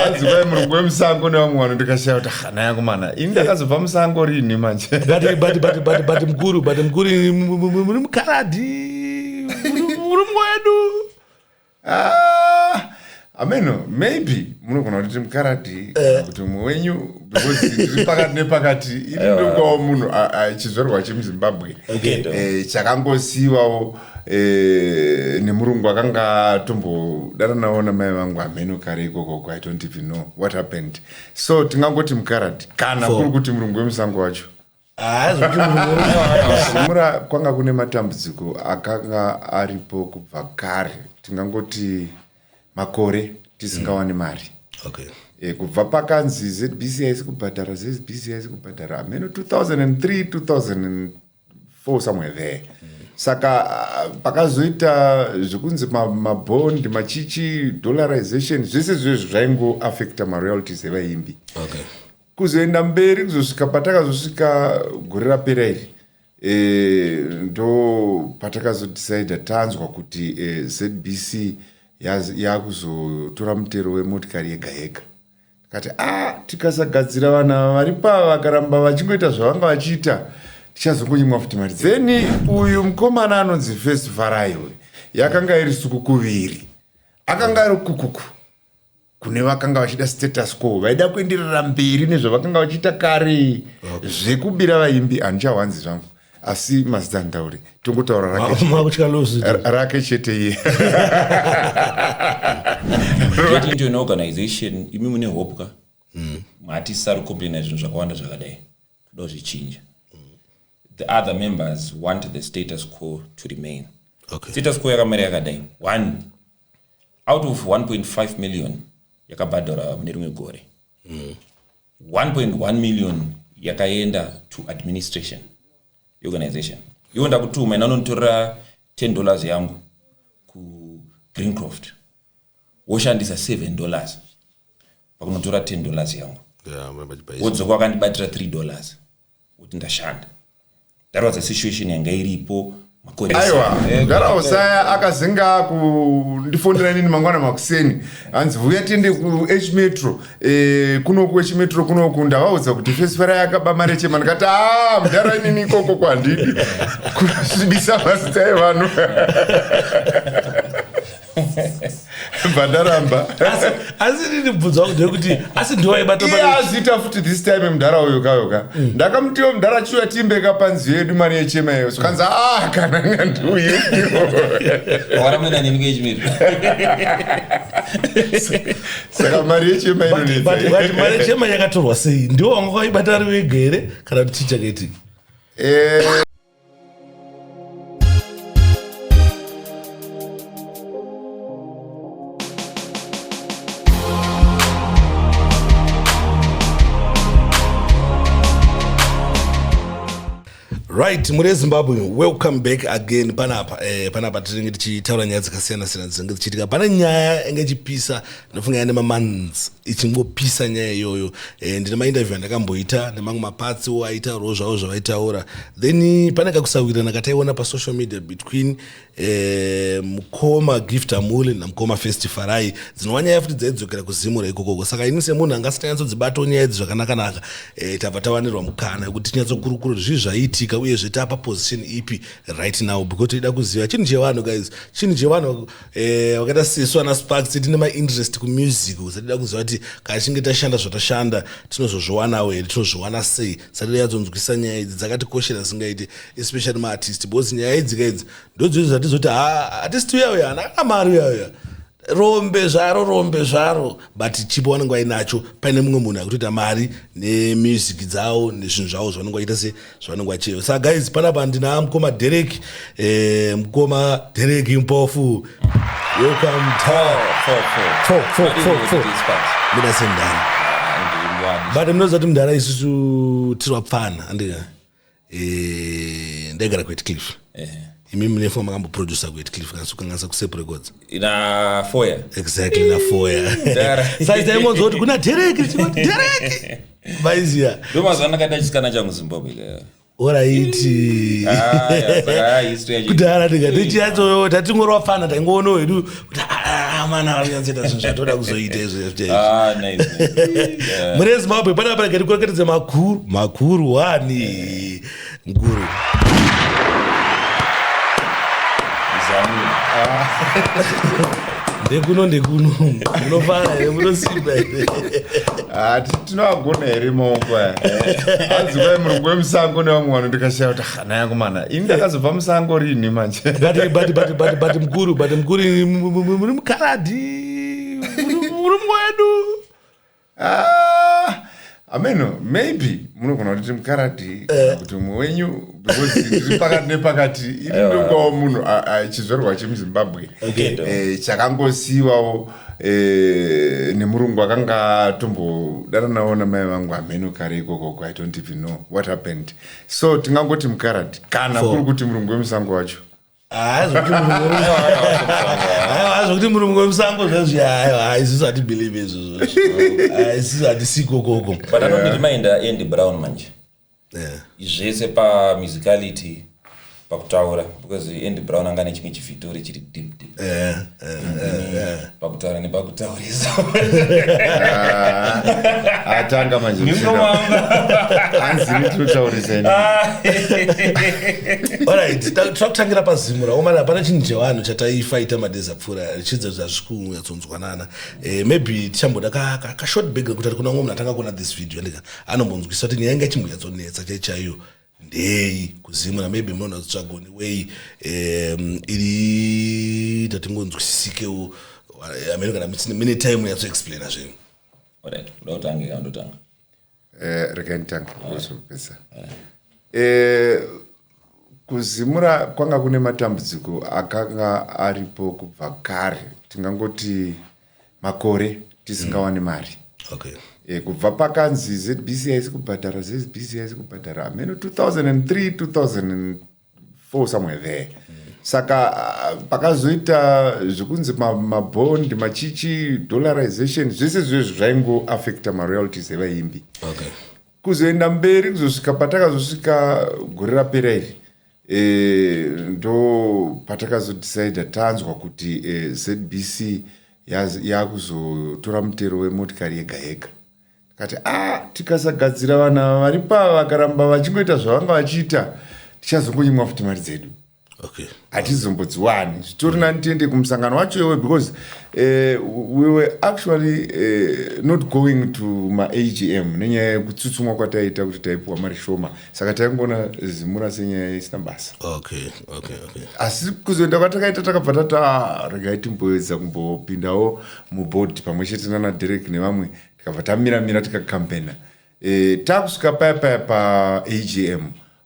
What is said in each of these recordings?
Hanzi kwai murungu wemusango nevamwe vanhu, ndikashaya kuti hana yangu mana, ini ndakazobva musango rini manje? But mukuru, but mukuru, muri mukaradhi, muri mwedu. Ah, ameno, maybe munogona kuti mukaradhi kana kuti mumwe wenyu, because ndiri pakati nepakati. Ini ndongawo munhu chizvarwa chemuZimbabwe chakangosiyiwawo nemurungu akanga tombodana namai vangu, hameno kare ikokoko. I don't even know what happened, so tingangoti mukaradhi kana kuri kuti murungu wemusango wacho. Ah, zvokuti murungu. Zimura kwanga kune matambudziko akanga aripo kubva kare, tingangoti makore tisingawani mari. Kubva pakanzi ZBC haisi kubhadhara, ZBC haisi kubhadhara, hameno 2003, 2004, somewhere there. Saka pakazoita zvekunzi mabond, machichi, dollarization, zvese izvozvo zvaingoaffecta maroyalties evaimbi. Kuzoenda mberi, kuzosvika patakazosvika gore rapera iri, ndo patakazodecida, tanzwa kuti ZBC yakuzotora mutero wemotikari yega yega. Tikati a tikasagadzira vanhu ava vari pava, vakaramba vachingoita zvavanga vachiita, tichazongonyimwa futi mari. Then uyu mukomana anonzi First Farai uyu, yakanga iri suku kuviri, akanga ari kukuku kune vakanga vachida status quo, vaida kuenderera mberi nezvavakanga vachiita kare zvekubira vaimbi. Handichawanzi zvangu, asi mazita handauri, tongotaura rake. Makutya losi. Rake chete iye. Get into an organization, imi mune hope ka, hatisari kucomplaina zvinhu zvakawanda zvakadai, toda kuzvichinja. The other members want the status quo to remain. Status quo yakamira yakadai: one out of 1.5 million yakabhadhara mune rimwe gore, 1.1 million yakaenda to administration organization. Iwo ndakutuma ina unonditorera $10 yangu kuGreencroft, woshandisa $7 pakunotora $10 yangu. Yeah, mabajibhaisa. Wodzoka wakandibatira $3, kuti ndashanda. That was a situation yanga iripo makore. Aiwa, mudhara Usaya akazinga kundifonera inini mangwana makuseni, hanzi vuya tiende kuH Metro, kunoku H Metro kunoku, ndavaudza kuti festival yakaba mari yechema. Ndikati a mudhara, inini ikoko kwandidi kusvibisa mazita evanhu, bvandaramba. Asi nini bvunzo wangu ndeyekuti asi ndiwaibata Iye azviita futi this time mudhara uyu kayoka. Ndakamutiwo, mudhara, chiuya tiimbeka panziyo yedu mari yechema iyo. Zvikanzi a kana ngandiuye. Waramena nini kuH Metro? Saka mari yechema But inonetsa. Mari yechema yakatorwa sei? Ndiwo wanga waibata ari wega here kana kuti chii chakaitika? Right, muri eZimbabwe, welcome back again panapa. Panapa tinenge tichitaura nyaya dzakasiyana siyana dzinenge dzichiitika. Pane nyaya inge ichipisa, ndinofunga yane mamonths ichingopisa nyaya iyoyo. Ndine mainterview andakamboita nemamwe mapatsiwo aitaurawo zvavo zvavaitaura. Then pane kakusawirirana kataiona pasocial media between mukoma Gift Amuli namukoma First Farai, dzinova nyaya futi dzaidzokera kuZimura ikokoko. Saka ini semunhu anga asitanyatsodzibatawo nyaya idzi zvakanaka-naka, tabva tawanirwa mukana wekuti tinyatsokurukura kuti zvii zvaiitika, uyezve tapa position ipi right now, because toida kuziva chinhu chevanhu, guys, chinhu chevanhu vakaita sesu ana Sparks, tine mainterest kumusic. Satida kuziva kuti kana tichinge tashanda zvatashanda, tinozozviwanawo here, tinozviwana sei? Satida yatsonzwisa nyaya idzi, dzakatikoshera singaiti, especially maartist, because nyaya idzi kaidzi ndodzidzo dzatizoti ha artist uya uya haana kana mari, uya uya rombe zvaro, rombe zvaro, but chipo vanenge vainacho. Paine mumwe munhu akutoita mari nemusic dzavo nezvinhu zvavo zvavanenge vachiita se zvavanenge vachiita. Saka guys, panapa ndina mukoma Derek, mukoma Derek Mpofu, welcome. Four, Four, four, Not four, even four. with these parts. Mida sendara. Ah, But munoziva kuti mudhara, isusu tiri vapfana, andika ndaigara kuHatcliffe. Imi munefa makamboproducer kuHatcliffe kana sukanganisa kuSep Records. Ina foya. Exactly, nafoya. Mudhara. Saka taingonzwa kuti kuna Derek, tichingoti Derek maiziya. Ndo mazuva andakaita chisikana changu Zimbabwe ka. Alright. Ah, yeah, saka, ah, history yacho. Kudhara ndika tichiyatso tatingorwa fana, taingoonawo hedu kuti ah, Mana vanonyatsoita zvinhu zvatoda kuzoita izvo. Ah, nice, nice. Yeah. Mune Zimbabwe panapa, rega ndikurekeredze makuru makuru wani mukuru. Zanu. Ndekuno, ndekuno, munofara here? Munosimba here? Ah, tinoagona here maoko aya? Hanzi kwai murungu wemusango nevamwe vanhu. Ndikashaya kuti hana yangu mana, ini ndakazobva musango rini manje? But mukuru, but mukuru, muri mukaradhi, muri mwedu. Ah, ameno, maybe munogona kuti mukaradhi kana kuti mumwe wenyu, because ndiri pakati nepakati. Ini ndongawo munhu chizvarwa chemuZimbabwe chakangosiyiwawo nemurungu akanga atombodana nawo namai vangu, hameno kare ikokoko. I don't even know what happened, so tingangoti mukaradhi kana kuri kuti murungu wemusango wacho. Aiwa, zvokuti murungu wemusango zvezvi, aiwa, isusu hatibelieve izvozvo, isusu hatisikokoko. But anondireminder Andy Brown manje, zvese pamusicality, pakutaura, because Andy Brown anga nechimwe chivhitori chiri deep deep pakutaura nepakutaurisa. Atanga manje. Hanzini tinotaurisa ini. Alright, toda kutangira paZimura omana. Hapana chinhu chevanhu chataifaita madays apfuura richidza kuti hazvisi kunyatsonzwanana. Maybe tichamboda kashort break kuti ati kuna umwe munhu atanga kuona this video, andika anombonzwisa kuti nyaya inga ichimbonyatsonetsa chai chaiyo ndei kuZimura. Maybe munonazotsvaga neway iri tatingonzwisisikewo amene kana mine time yatsoexplaina zvinhu. Alright, uda kutange kana ndotanga? Regai nditange kuzopedza. KuZimura kwanga kune matambudziko akanga aripo kubva kare, tingangoti makore tisingawani mari. Kubva pakanzi ZBC haisi kubhadhara, ZBC haisi kubhadhara, hameno 2003, 2004, somewhere there. Saka pakazoita zvekunzi mabond, machichi, dollarization, zvese zvezvo zvaingoaffecta maroyalties evaimbi. Kuzoenda mberi kuzosvika patakazosvika gore rapera iri, ndo patakazodecida tanzwa kuti ZBC yakuzotora mutero wemotikari yega yega. Tikati a tikasagadzira vanhu ava vari pava, vakaramba vachingoita zvavanga vachiita, tichazongonyimwa futi mari dzedu. Hatizombodziwani. Zvitori nani tiende kumusangano wacho iwe, because we were actually not going to maAGM nenyaya yekutsutsumwa kwataiita kuti taipiwa mari shoma, saka taingoona Zimura senyaya isina basa. Asi kuzoenda kwatakaita, takabva tati, "Ah, regai timboedza kumbopindawo muboard pamwe chete nana Derek nevamwe." Tikabva tamiramira, tikacampaigna. Takusvika paya paya paAGM,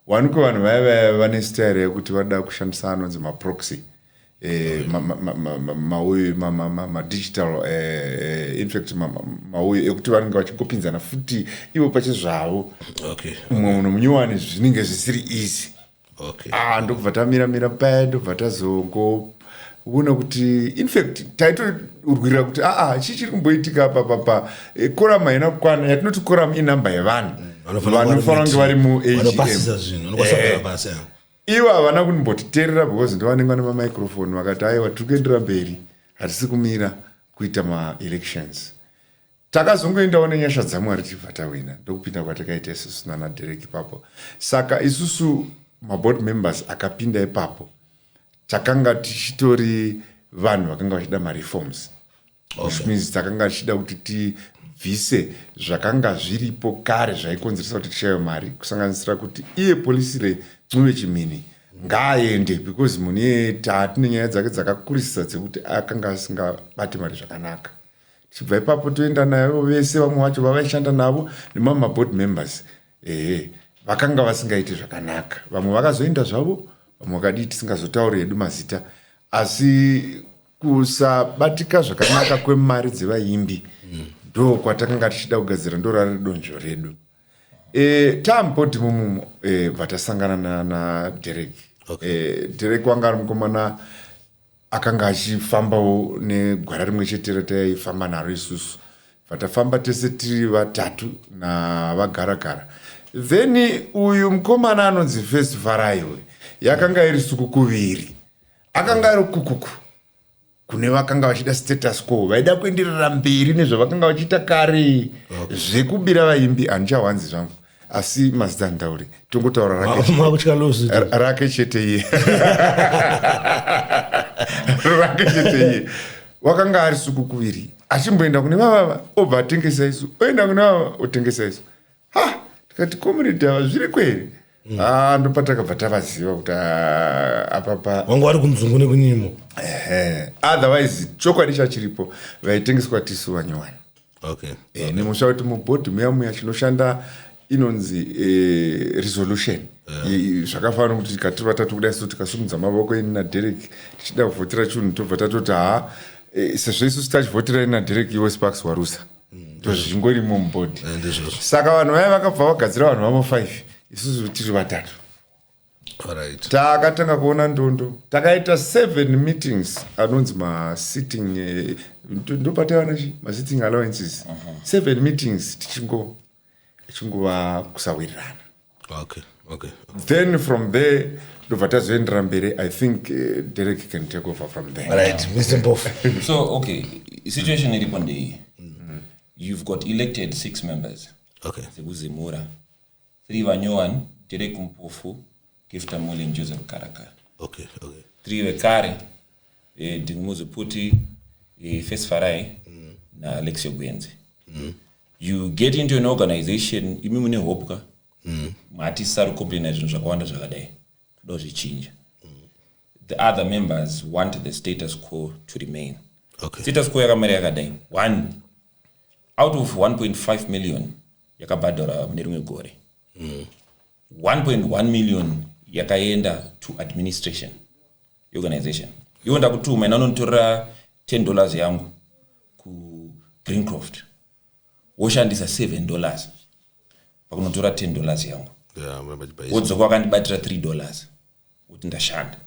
wanikwe vanhu vaya vaya vane style yekuti vada kushandisa anonzi maproxy, mauyu madigital, in fact mauyu ekuti vanenge vachingopinzana futi ivo pachezvavo. Umwe munhu munyowani, zvinenge zvisiri easy. Ah, ndobva tamiramira paya, ndobva tazongoona kuti infact taitorwirira kuti aa, chii chiri kumboitika papapa? Quorum haina kukwana. Yatinoti quorum inhamba yevanhu vanofanira vanofanira kunge vari muAGM. Vanopasisa zvinhu, vanokwanisa kugara pasi, yeah. Ivo havana kumbotiteerera because ndovanenge vane mamicrophone. Vakati, "Aiwa, tiri kuendera mberi, hatisi kumira kuita maelections." Takazongoendawo nenyasha dzaMwari, tibva tawina, ndokupinda kwatakaita isusu nanaDerek ipapo. Saka isusu maboard members akapinda ipapo takanga tichitori vanhu vakanga vachida mareforms, which means takanga tichida kuti tibvise zvakanga zviripo kare zvaikonzeresa kuti tishayiwe mari, kusanganisira kuti iye Polisile Ncube Chimhini ngaaende, because munhu iyeye taatine nyaya dzake dzakakurisisa dzekuti akanga asingabati mari zvakanaka. Tichibva ipapo toenda navo vese vamwe vacho vavaishanda navo nemamwe maboard members, ehe, vakanga vasingaiti zvakanaka. Vamwe vakazoenda zvavo, vamwe vakadii, tisingazotauri hedu mazita. Asi kusabatika zvakanaka kwemari dzevaimbi ndo kwatakanga tichida kugadzira, ndo rari donzvo redu. Tamuboard mumumo, bva tasangana naDerek. Derek wanga ari mukomana akanga achifambawo negwara rimwe chete rataifamba naro isusu. Bva tafamba tese tiri vatatu navaGarakara. Then uyu mukomana anonzi First Farai, yakanga iri suku kuviri, akanga ari kukuku. Kune vakanga vachida status quo, vaida kuenderera mberi nezvavakanga vachiita kare zvekubira vaimbi, handichawanzi zvangu, asi mazita handauri, tongotaura rake. Makutya losi. Rake chete iye, rake chete iye. Wakanga ari suku kuviri, achimboenda kune vavava, obva atengesa isu, oenda kune vava, otengesa isu. Ha, tikati community ava zviri kweri. Ah, ndopatakabva tavaziva kuti, ah, apapa Wanga vari kunzungu nekunyimo. Ehe. Otherwise chokwadi chachiripo, vaitengeswa tisu vanyowani. Nemusha kuti mubhodhi muya muya chinoshanda inonzi resolution. Zvakafanana kuti tikatiri vatatu kudai so, tikasumudza mavoko, ini naDerek, tichida kuvhotera chinhu, tobva tatoti, ha, sezvo isusu tachivhotera, ini naDerek, iwe Sparks warusa, ndozvichingorimo mubhodhi. Ndizvozvo. Saka vanhu vaya vakabva vagadzira vanhu vavo 5, isusu tiri vatatu. Takatanga kuona ndondo, takaita seven meetings anonzi masitting, ndopataiwana chi masitting allowances, seven meetings tichingova kusawirirana. Then from there ndobva tazoendera mberi. I think Derek can take over from there. Right, Mr Mpofu. So okay, situation iripo ndeiyi: you've got elected six members dzekuZimura, three vanyowani, Derek Mpofu, Gifta Muli and Joseph Karakara. Three vekare, Dingumuziputi, Fes Farai naAlexio Gwenzi. You get into an organization, imi mune hope ka, matisari kucomplaina zvinhu zvakawanda zvakadai, toda kuzvichinja. The other members want the status quo to remain. Status quo yakamira yakadai: one out of 1.5 million yakabhadhara mune rimwe gore, 1.1 million yakaenda to administration organization. Iwo ndakutuma ina unonditorera $10 yangu kuGreencroft, woshandisa $7 pakunotora $10 yangu. Yeah, muramba. Wodzoka wakandibatira $3 kuti ndashanda.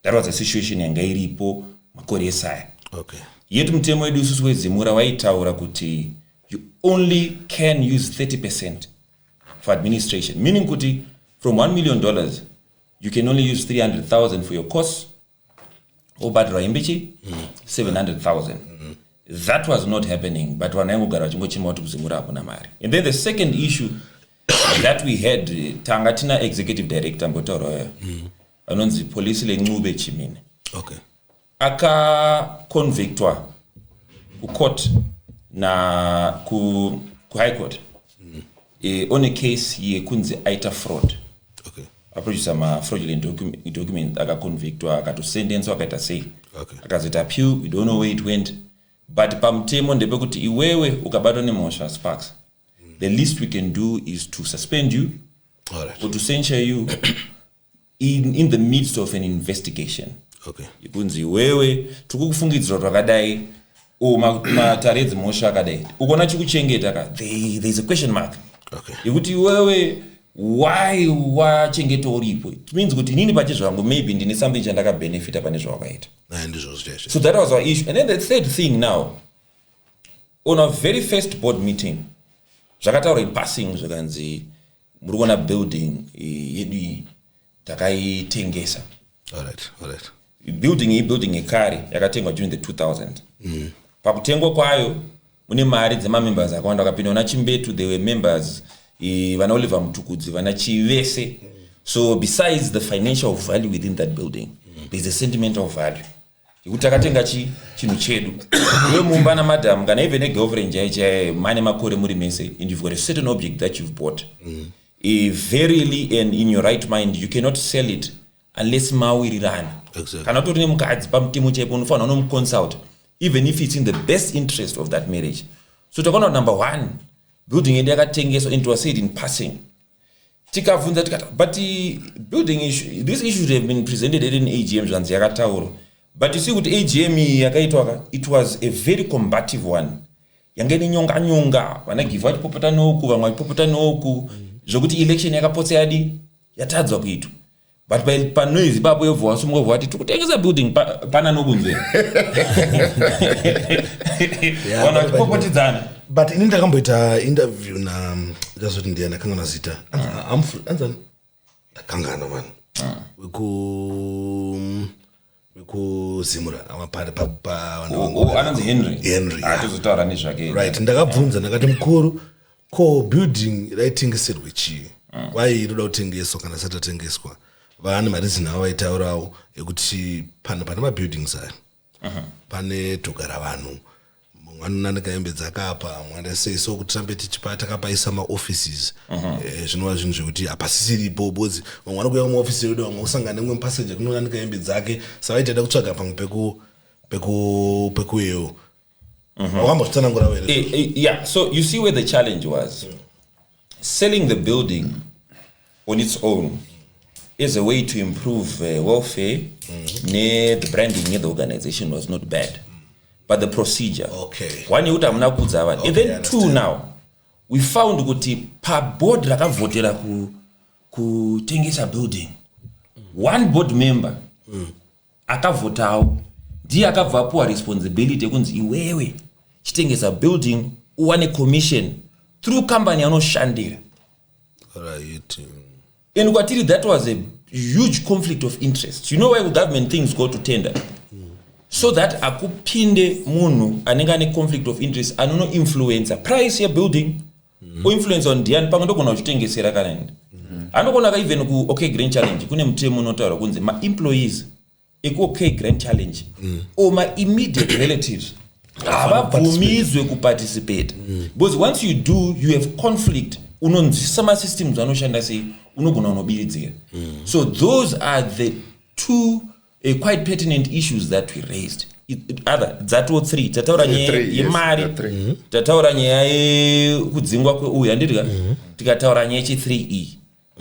That was a situation yanga iripo makore esaya. Yet mutemo wedu isusu weZimura waitaura kuti you only can use 30% for administration, meaning kuti from $1 million you can only use 300,000 for your costs, wobhadharwa imbichi 700,000. That was not happening, but vanhu vaingogara vachingochema kuti kuZimura hakuna mari. And then the second issue that we had, tanga tina executive director mbotaurayo anonzi Polisile Ncube Chimene. Akaconvictwa kucourt na kuHigh Court on a case yekunzi aita fraud, aproducer mafraudulent document. Akaconvictwa, akatosendenswa, akaita sei. Akazoita appeal, we don't know where it went, but pamutemo ndepekuti iwewe ukabatwa nemhosva, Sparks, the least we can do is to suspend you or to censure you in the midst of an investigation. Kunzi iwewe tiri kukufungidzira kuti wakadai, o matare edzimhosva akadai, ukaona chikuchengeta ka, there is a question mark yekuti iwewe why wachengeta uripo. It means kuti inini pachezvangu maybe ndine something chandakabhenefita pane zvawakaita. Ayi, ndizvozvo chaizvo. So that was our issue. And then the third thing now, on our very first board meeting, zvakataurwa in passing, zvakanzi muri kuona building yedu iyi takaitengesa. All right all right Building iyi, building yekare yakatengwa during the 2000. Pakutengwa kwayo mune mari dzemamembers akawanda akapinda, vana Chimbetu, they were members, vana Oliver Mutukudzi, vana Chivese. So besides the financial value within that building, there's a sentimental value yekuti takatenga chinhu chedu, iwe mumba namadam kana even negirlfriend chai chai, mane makore muri mese, and you've got a certain object that you've bought. Verily and in your right mind you cannot sell it unless mawirirana. Kana utori nemukadzi, pamutemo chaipo unofanira unomuconsult, even if it's in the best interest of that marriage. So takaona kuti number one, building yedu yakatengeswa, and it was said in passing. Tikabvunza tikati, but building issue, this issue should have been presented at an AGM. Zvanzi yakataurwa, but you see kuti AGM iyi yakaitwa ka, it was a very combative one, yanga ine nyonga nyonga, vana Givha vachipopota noku, vamwe vachipopota noku, zvokuti election yakapotsa yadi yatadzwa kuitwa. But panoise ipapo yobva wasumuka ubva wati tikutengesa building pana nokunze, vanhu vachipopotidzana. But ini ndakamboita interview na, ndazoti ndiye, ndakangana zita. Anzani, ndakangana, vanhu weku VekuZimura. Oh, anonzi Henry. Henry. Ah, tozotaura nezvake. Right, ndakabvunza, ndakati, "Mukuru, ko building raitengeserwe chii? Wai inoda kutengeswa kana isati yatengeswa?" Vane mareason avo vaitaurawo ekuti pane mabuildings aya, pane togara vanhu, mumwe anonanika hembe dzakapa, mumwe anoita sei, so kuti tirambe tichipa takapaisa maoffices, zvinova zvinhu zvekuti hapasisiripo, because vamwe vanokuya kumaofisi edu, vamwe kusangana nemumwe mupassenger kunonanika hembe dzake. Saka vaitaida kutsvaga pamwe pekuyewo. Wakambozvitsanangura here? Yeah, so you see where the challenge was. Selling the building on its own is a way to improve welfare, ne the branding of the organization was not bad. But the procedure. One, yekuti hamuna kuudza vanhu. And Okay, then I two, understand. now, we found kuti paboard rakavhotera kutengesa building, one board member akavhotawo ndiye akabva apuwa responsibility yekunzi, "Iwewe chitengesa building uwane commission through company yanoshandira." And kwatiri that was a huge conflict of interest. You know why government things go to tender? So that akupinde munhu anenge ane conflict of interest anonoinfluencer price yebuilding, oinfluencer on ndiani pamwe ndogona kuchitengesera kana indi anogona ka. Even kuOK Grand Challenge kune mutemo unotaura kunzi maemployees ekuOK Grand Challenge or maimmediate relatives havabvumidzwe kuparticipate, because once you do, you have conflict. Unonzwisisa masystems anoshanda sei, unogona unobiridzira. So those are the two quite pertinent issues that we raised. Other dzatoo three tataura nyaya Three, yes, yemari, the three. Tataura nyaya yekudzingwa kweuyu, handiti ka? Tikataura nyaya yechi3 e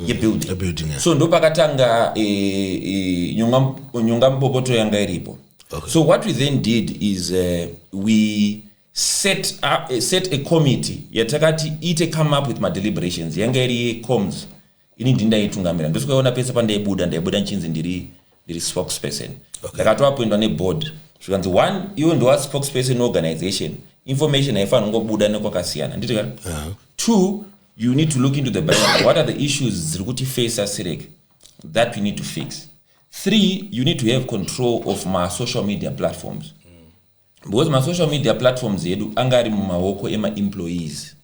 yebuilding. Yebuilding, yeah. So ndopakatanga nyonga mupopoto yanga iripo. So what we then did is we set a committee yatakati ite come up with madeliberations. Yanga iri yecoms, ini ndindaitungamira. Ndosikaona pese pandaibuda, ndaibuda nchinzi ndiri spokesperson. Ndakatoappointwa neboard, zvikanzi, one, iwe ndowa spokesperson organization, information haifanira kungobuda nekwakasiyana, nditi ka? Two, you need to look into the brand. What are the issues dziri kutifacea sirek that we need to fix? Three, you need to have control of masocial media platforms, because masocial media platforms edu anga ari mumaoko emaemployees,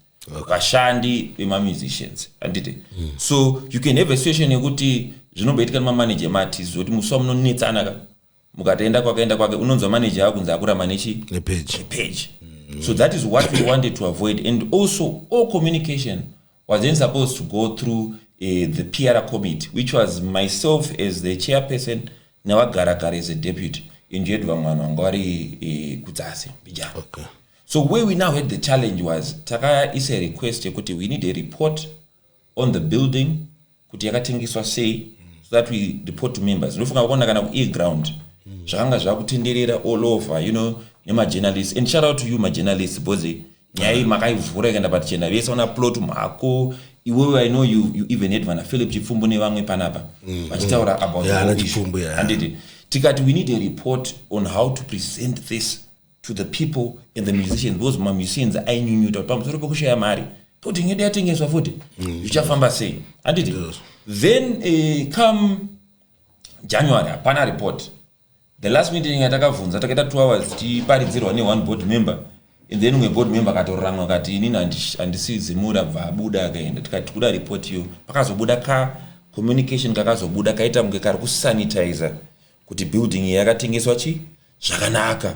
vashandi vemamusicians, handiti? So you can have a situation yekuti zvinomboitika nemamanager emaartist, zvokuti musi wamunonetsana ka, mukatoenda kwakaenda kwake, unonzwa manager akunzi akuramba nechi Nepage. Page. So that is what we wanted to avoid. And also all communication was then supposed to go through the PR committee, which was myself as the chairperson, navaGarakara as a deputy, and you had vamwe vanhu vanga vari kudzasi mbijana. So where we now had the challenge was takaisa request yekuti we need a report on the building, kuti yakatengeswa sei, so that we report to members. Ndofunga kuona kana kueground zvakanga zvakutenderera all over nemajournalists. And shout out to you majournalists, because nyaya iyi makaivhura ikaenda pachena, vese vana Plot Mhako. Iwewe, I know you even had vana Philip Chipfumbu nevamwe panapa vachitaura about Yeah, the whole ana issue. Chipfumbu, yeah. Handiti? Tikati we need a report on how to present this to the people and the musicians, because mamusicians ainyunyuta kuti pamusoro pekushaya mari, building yedu yatengeswa futi, zvichafamba sei, handiti? Then come January, hapana report. The last meeting yatakabvunza, takaita 2 hours tichiparidzirwa neone board member, and then umwe board member akatoramwa, akati, "Inini handisi Zimura." Bva abuda akaenda. Tikati kuda report iyo, pakazobuda ka communication kakazobuda kaita kunge kari kusanitizer kuti building iyi yakatengeswa chi zvakanaka,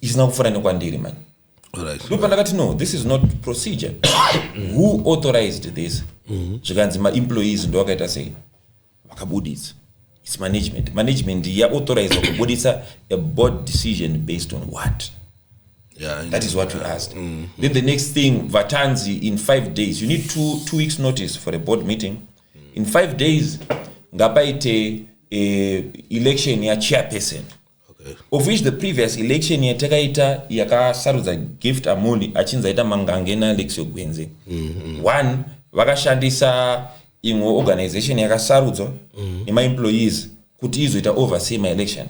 isina kupfuura nekwandiri mani. Ndopandakati, "No, this is not procedure. Who authorized this?" Zvikanzi maemployees ndo akaita sei, vakabuditsa. It's management. Management yaauthorize kubuditsa a board decision based on what? That is what we asked. Then the next thing, vatanzi in 5 days, you need 2 weeks notice for a board meeting, in 5 days ngapaite election yachairperson, of which the previous election yatakaita yakasarudza Gift Amuli, achinzi aita mangange naAlexio Gwenze. One, vakashandisa imwe organization yakasarudzwa nemaemployees kuti izoita oversee maelection.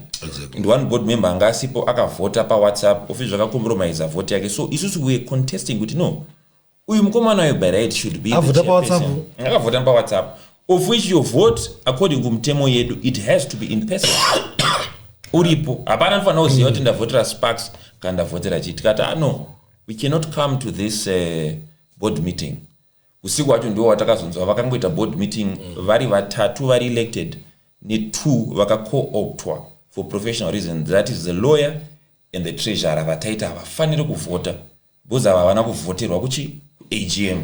And one board member anga asipo akavhota paWhatsApp, of which zvakacompromise vote yake. So isusu we contesting kuti no, uyu mukomana uyu by right should be the Avhota paWhatsApp? Chairperson. Akavhota paWhatsApp, of which your vote, according kumutemo yedu, it has to be in person. Uripo. Hapana anofanira kuziva kuti ndavhotera Sparks kana ndavhotera chii. Tikati, ah, no, we cannot come to this board meeting. Usiku hwacho ndiwo watakazonzwa vakangoita board meeting vari vatatu vari elected netwo vakaco-optwa for professional reasons, that is the lawyer and the treasurer. Vataita havafaniri kuvhota because ava havana kuvhoterwa kuchi AGM.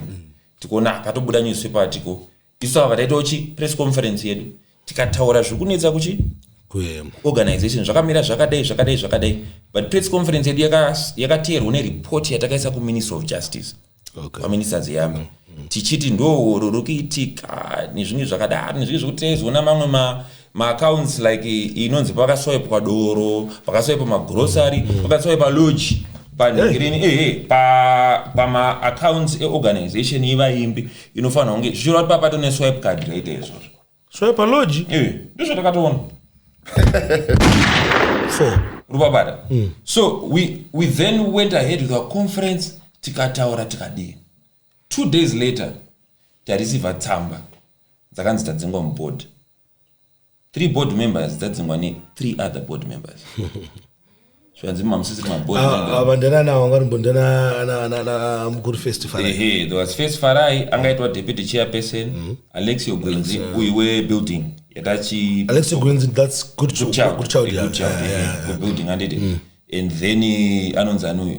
Tikuona patobuda newspaper article. Isu ava vataitawo chi press conference yedu, tikataura zviri kunetsa kuchi organization, zvakamira zvakadai, zvakadai, zvakadai. But press conference yedu yakateerwa neripoti yatakaisa kuMinistry of Justice, kwaMinister Ziyambi, tichiti ndo ruri kuitika nezvimwe zvakadaro, nezvimwe zvekuti taizoona mamwe maaccounts like inonzi pakaswaipwa doro, pakaswaipwa magrocery, pakaswaipwa lodge panhingirini, ehe, pamaaccounts eorganization yevaimbi inofanira kunge zvichireva kuti papato neswipe card raita izvozvo. Swipe lodge. Eh, ndozvatakatoona. Four. Rupabata. So we then went ahead with our conference, tikataura, tikadii. 2 days later tareceiva tsamba dzakanzi tadzingwa muboard. Three board members dzadzingwa ne-three other board members, zvanzi mamusisiri maboard member. Ava ndanana vanga ndana mukuru Festival. Ehe, there was First Farai, angaitwa deputy chairperson, Alexio Gwenzi, uyu webuilding yatachi Alexio Gwenzi, that's good. Good Child. Good Child. A Good Child, good building, handiti? And then anonzi anu,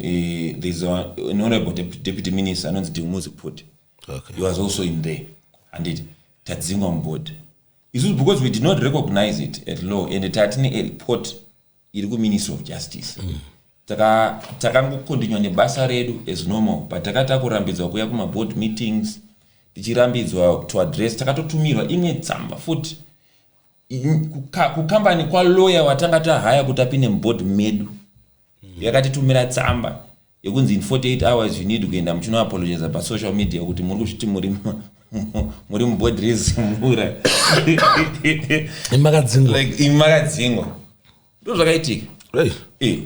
there's an honorable deputy minister anonzi Dingumuzi Put. He was also in there, handiti? Tadzingwa muboard isusu because we did not recognize it at law and tatine a report iri kuMinistry of Justice. Takangocontinua nebasa redu as normal, but takati takurambidzwa kuuya kumaboard meetings, tichirambidzwa to address. Takatotumirwa imwe tsamba futi kukambani kwalawyer watanga tahaya kuti apinde muboard medu. Yakatitumira tsamba yekunzi in 48 hours you need kuenda muchinoapologiza pasocial media kuti muri kuzviti muri muboard reZimura. Makadzingwa. Like imi makadzingwa, ndo zvakaitika. Hey. Eh.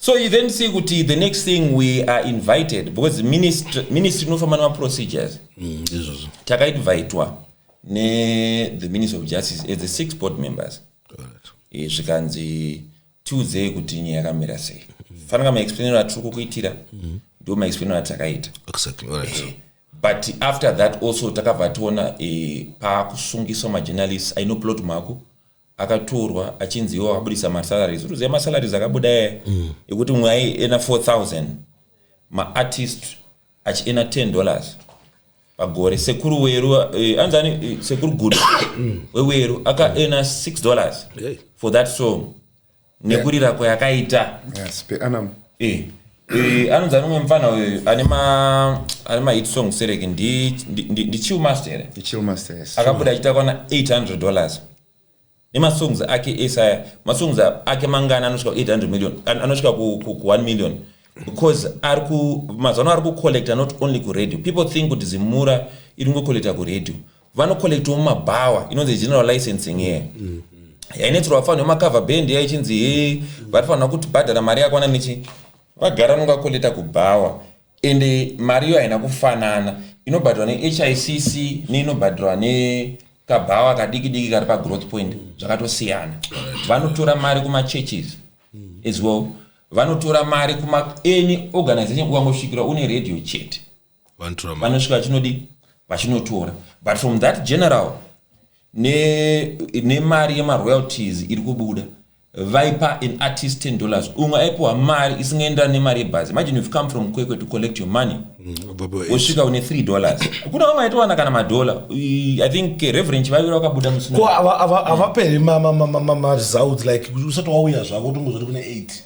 So you then see kuti the next thing we are invited, because ministry inofamba nemaprocedures. Izvozvo. Takainvitwa nethe Ministry of Justice as the six board members. Zvikanzi tiudzei kuti nyaya yakamira sei. Fananga maexplainero atiri kukuitira ndo maexplainero atakaita. Exactly. All right. But after that also takabva tiona paakusungiswa majournalists. Aino Plot Mhako akatorwa achinzi iwo akabudisa masalaries. Utoziva masalaries akabuda aya ekuti mumwe aiearna 4000, maartist achiearna $10 pagore. Sekuru Weru, anzani, Sekuru Gudo weWeru akaearna $6 Hey. for that song nekurira kwayakaita. Yes, per annum. Anonzi anomwe mufana uyu ane mahit song sereke ndi Chillmaster here? Chillmaster, yes. Akabuda achiita kwana $800 nemasongs ake ese aya. Masongs ake mangana anosvika ku 800 million, anosvika ku 1 million, because ari ku mazuva ano ari kucollecta not only kuradio. People think kuti Zimura iri kungocollecta kuradio. Vanocollectawo mumabhawa, inonzi general licensing here, yainetserwa vafanira vemacover band yaichinzi he varifanira kutibhadhara mari yakwana nechi. Vagara vanongacollecta kubhawa, ende mari iyo haina kufanana, inobhadharwa neHICC neinobhadharwa nekabhawa kadiki diki kari paGrowth Point, zvakatosiyana. Vanotora mari kumachurches as well, vanotora mari kuma any organization. Ukangosvikira une radio chete, Vanotora mari. vanosvika vachinodi vachinotora. But from that general nemari yemaroyalties iri kubuda, vaipa an artist $10. Umwe aipiwa mari isingaenderani nemari yebhazi. Imagine you've come from Kwekwe to collect your money, wosvika une $3. Kuna vamwe aitowana kana madhola. I think Reverend Chivavira vakabuda musi. Ko havaperi maresults like usati wauya zvako, utongozoti kune 8,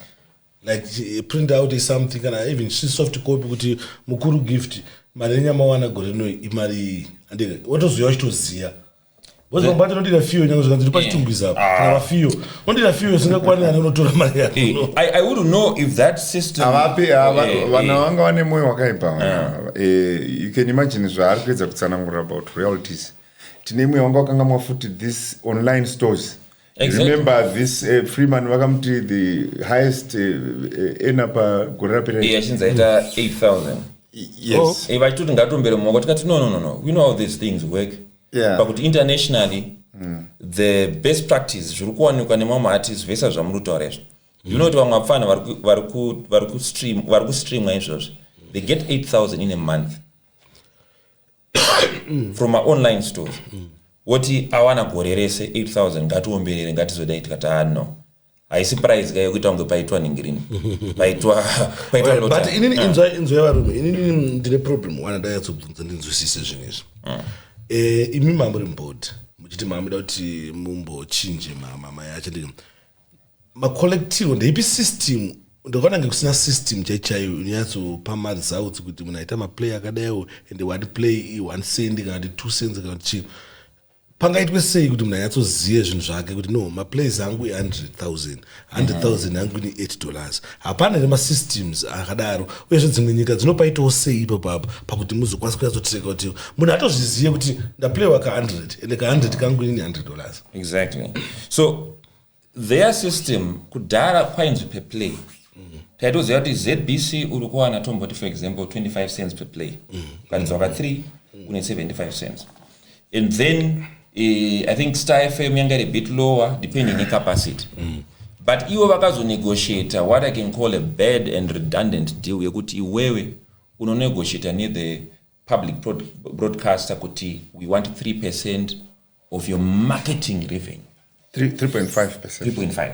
like print out is something kana even soft copy kuti mukuru Gift, mari yenyamawana gore rino imari iyi, andike watoziva uchitoziya, because vamwe vacho unodira fiyo nyange zvikanzi uri paChitungwiza apa kana vafiyo unodira fiyo isingakwanirani, unotora mari yako. I wouldn't know if that system Havapi vana vanga vane mwoyo wakaipa. You can imagine zvaari kuedza kutsanangurira about royalties. Tine imwe wanga wakangamwa futi, this online stores. Remember this Freeman, vakamuti the highest earner pagore rapera. Achinzi aita 8000. Yes. Vachitoti ngatombere mumaoko. Tikati no, no, no, no, we know how these things work. Pakuti internationally. The best practice zviri kuwanikwa nemamwe artists versus zvamuri kutaura izvo, you know kuti vamwe vapfana vari kustreamwa izvozvi, they get 8000 in a month from maonline stores. Woti awana gore rese 8000, ngatiomberere, ngatizodai. Tikati, "Ah, no, haisi price ka yekuita kunge paitwa ningirini, paitwa But lottery." Inini, inzwai varume, inini ndine problem one ndanyatsobvunza ndinzwisise zvinhu izvi. Imi mamuri muboard, muchiti mamuda kuti mumbochinje mayacho, ndii macollective, ndeipi system? Ndakaona nge kusina system chaichaiyo inonyatsopa maresults kuti munhu aita maplay akadaiwo, and one play 1 cent kana kuti 2 cents kana kuti chii. Pangaitwe sei kuti munhu anyatsozive zvinhu zvake kuti no, maplays angu i100 000, 100 000 yangu ni $8? Hapana here masystems akadaro? Uyezve dzimwe nyika dzinopaitawo sei ipapapo pakuti muzokwanisa kunyatsotreka kuti munhu atozvizive kuti ndaplaywa ka100 ende ka100 kangu inini $100? Exactly. So their system kudhara kwainzi per play. Taitoziva kuti ZBC uri kuwana, tomboti for example, 25 cents per play. Ukaridza ka3 une 75 cents, and then I think Star FM yanga iri bit lower depending necapacity. But ivo vakazonegotiata what I can call a bad and redundant deal yekuti iwewe unonegotiata nethe public broadcaster kuti we want 3% of your marketing revenue. 3.5%. 3.5.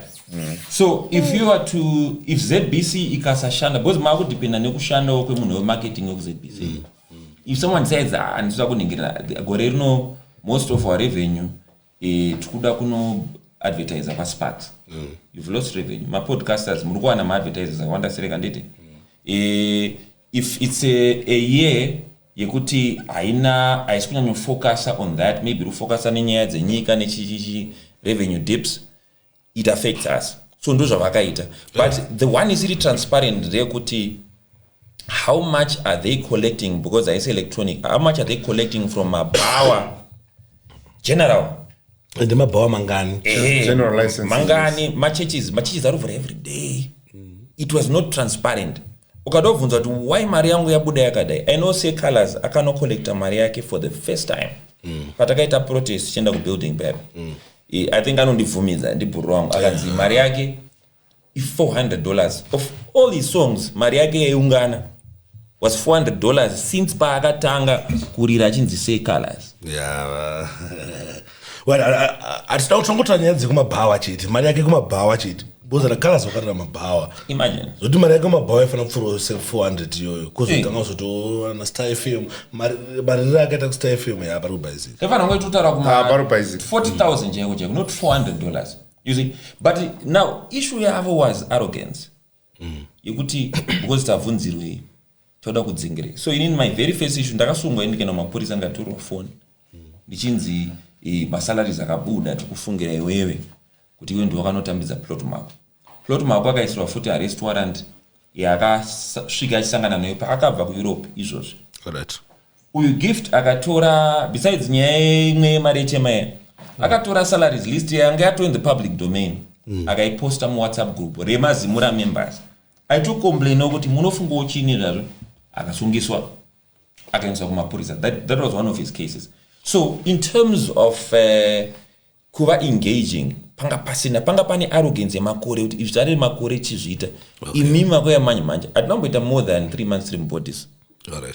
So if you are to if ZBC ikasashanda, because maakudependa nekushandawo kwemunhu wemarketing wekuZBC, if someone says, "Ah, handisida kuningirira gore rino, most of our revenue, tikuda kuno advertisa paSparks," you've lost revenue. Mapodcasters muri kuwana maadvertisers akawanda sereka, nditi if it's a year yekuti haina, haisi kunyanyofocusa on that, maybe iri kufocusa nenyaya dzenyika nechichichi, revenue dips, it affects us. So ndo zvavakaita. But the one isiri transparent ndeyekuti how much are they collecting, because haisi electronic. How much are they collecting from mabhawa general? Ende mabhawa mangani? General licenses. Mangani machurches ari kuvhura every day? It was not transparent. Ukadobvunza kuti why mari yangu yabuda yakadai, I know Seh Calaz akanocollecta mari yake for the first time patakaita protest tichienda kubuilding pep. I think anondibvumidza, ndibhuru wangu, akanzi mari yake i$400. Of all his songs, mari yake yaiungana was $400 since paakatanga kurira achinzi Seh Calaz. Yeah, well, hatisida kutongotaura nyaya dzekumabhawa chete, mari yake kumabhawa chete, because naCalaz wakarira mabhawa. Imagine. Zoti mari yake kumabhawa ifanira kupfuura se400 iyoyo, kozotanga kuzotowana Star FM, maririro akaita kuStar FM, ya, pari kubhaizika. Taifanira kunge totaura Ah, pari kubhaizika. kuma 40,000 chaiko chaiko, not $400, you see. But now issue yavo was arrogance yekuti because tabvunzirwei, toda kudzingirei. So inini, my very first issue, ndakasungwa indikaenda kumapurisa, ndikatorwa foni ndichinzi masalaries akabuda, tikufungira iwewe kuti iwe ndiwe wakanotambidza Plot Mhako. Plot Mhako akaisirwa futi arrest warrant yaakasvika achisangana nayo paakabva kuEurope izvozvi. Uyu Gift akatora, besides nyaya imwe yemari yechemaya, akatora salaries list yanga yato in the public domain, akaiposta muWhatsApp group remaZimura members aitocomplainawo kuti munofungawo chini zvazvo. Akasungiswa, akaendeswa kumapurisa. That was one of his cases. So in terms of kuva engaging, panga pasina, panga pane arrogance yemakore kuti izvi tari makore chizviita. Imi makoya manje manje, hatina kumboita more than 3 months tiri mubhodhisi.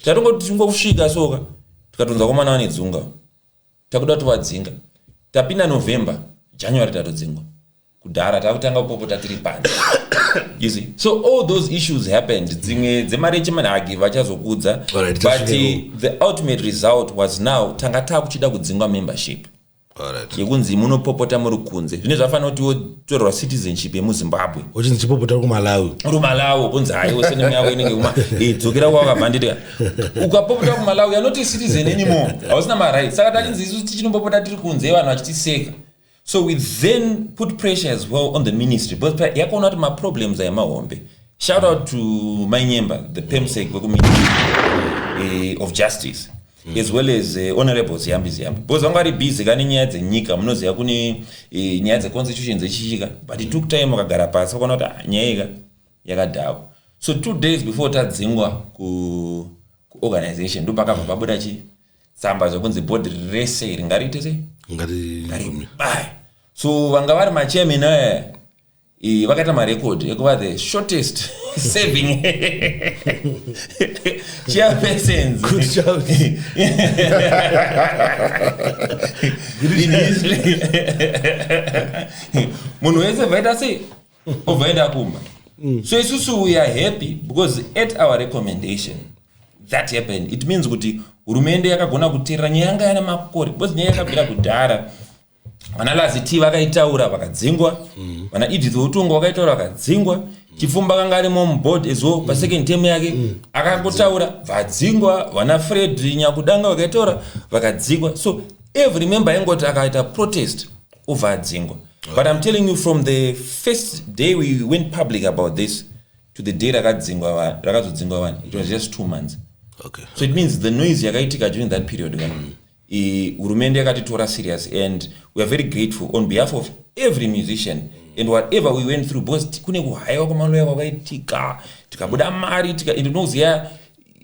Tatongoti tingosvika soka, tikatonza komana vane dzunga, takuda tovadzinga. Tapinda November, January tatodzingwa. Kudhara takutanga kupopota tiri panze, you see. So all those issues happened, dzimwe dzemari yechimanhagi vachazokudza. But the ultimate result was now tanga taakuchida kudzingwa membership yekunzi munopopota muri kunze. Zvine zvafanira kuti wotorerwa citizenship yemuZimbabwe. Uchinzi chipopota uri kuMalawi. Uri Malawi, kunzi haiwo senemu yako inenge kuma dzokera kwawakabva. Nditika ukapopota kuMalawi, you're not a citizen anymore, hausina marights. Saka tachinzi isu tichinombopota tiri kunze, vanhu vachitiseka. So we then put pressure as well on the ministry because yakaona kuti maproblems aya mahombe. Shout out to Mainyemba, the permsec wekuministry of justice, as well as Honorable Ziyambi Ziyambi, because vanga vari busy kane nyaya dzenyika. Munoziva kune nyaya dzeconstitution dzechichika, but it took time, vakagara pasi vakaona kuti, ah, nyaya ika yakadhakwa. So 2 days before tadzingwa kuorganization, ndo pakabva pabuda chi Tsamba zvekunzi bhodhi rese iri ngariite sei? Ngaribaye. So vanga vari machairman aya, vakaita marecord ekuva the shortest serving chairpersons Good job. In history. Munhu wese vaita sei, obva enda kumba. So isusu we are happy because at our recommendation that happened. It means kuti hurumende yakagona kuteerera nyaya yanga yana makore, because nyaya yakabvira kudhara. Vana Lazi T vakaitaura, vakadzingwa. Vana Edith Utungo vakaitaura, vakadzingwa. Chifumba akanga arimo muboard as well pasecond term yake, akangotaura, vadzingwa. Vana Fred Nyakudanga vakaitaura, vakadzingwa. So every member aingoti akaita protest, obva adzingwa. But I'm telling you, from the first day we went public about this to the day rakazodzingwa vanhu, it was just 2 months. So it means the noise yakaitika during that period ka, hurumende yakatitora serious, and we are very grateful on behalf of every musician and whatever we went through, because kune kuhaiwa kwamaloya kwakaitika, tikabuda mari tika, and unoziva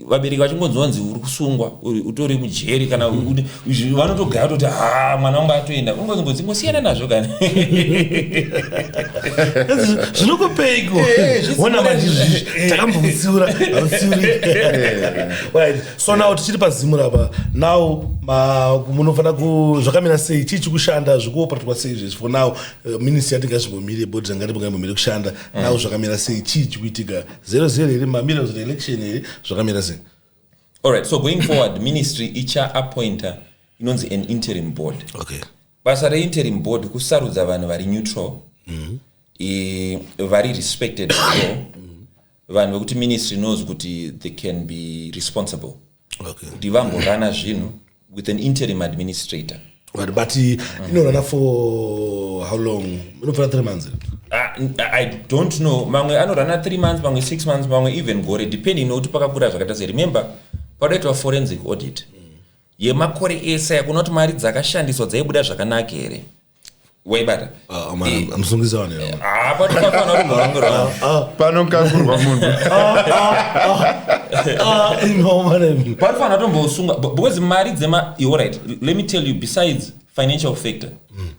vabereki vachingonzwanzi uri kusungwa, utori mujeri, kana vanotogara toti, "Ha, mwana wangu atoenda." Ungozingosiyana nazvo kana. Zvinokupeiko? Ona manje izvizvi takambokutsiura, hautsiuri. Right, so now tichiri paZimura apa. Now munofanira ku zvakamira sei? Chii chikushanda? Zvikuoperatwa sei izvezvi? For now, ministry yati ngazvimbomire, bhodhi ranga ngaimbomire kushanda. Now zvakamira sei? Chii chikuitika? Zero zero here? Mamira election here? Zvakamira sei? Alright, so going forward, ministry ichaappointa inonzi an interim board. Basa reinterim board kusarudza vanhu vari neutral, vari respected as well, vanhu vekuti ministry knows kuti they can be responsible kuti vamborana zvinhu with an interim administrator. Right, but inorana for how long? Inofana 3 months? I don't know. Mamwe anorana 3 months, mamwe 6 months, mamwe even gore, depending nokuti pakakura zvakaita sei. Remember, panoitwa forensic audit yemakore ese yakuna kuti mari dzakashandiswa dzaibuda zvakanaka here, waibata? Amusungisa vanhu here? Ah, patofanira kuti mhorongorwa. Panokangurwa munhu. No, man. Panofanira tombosunga because mari dzema, alright, let me tell you, besides financial factor,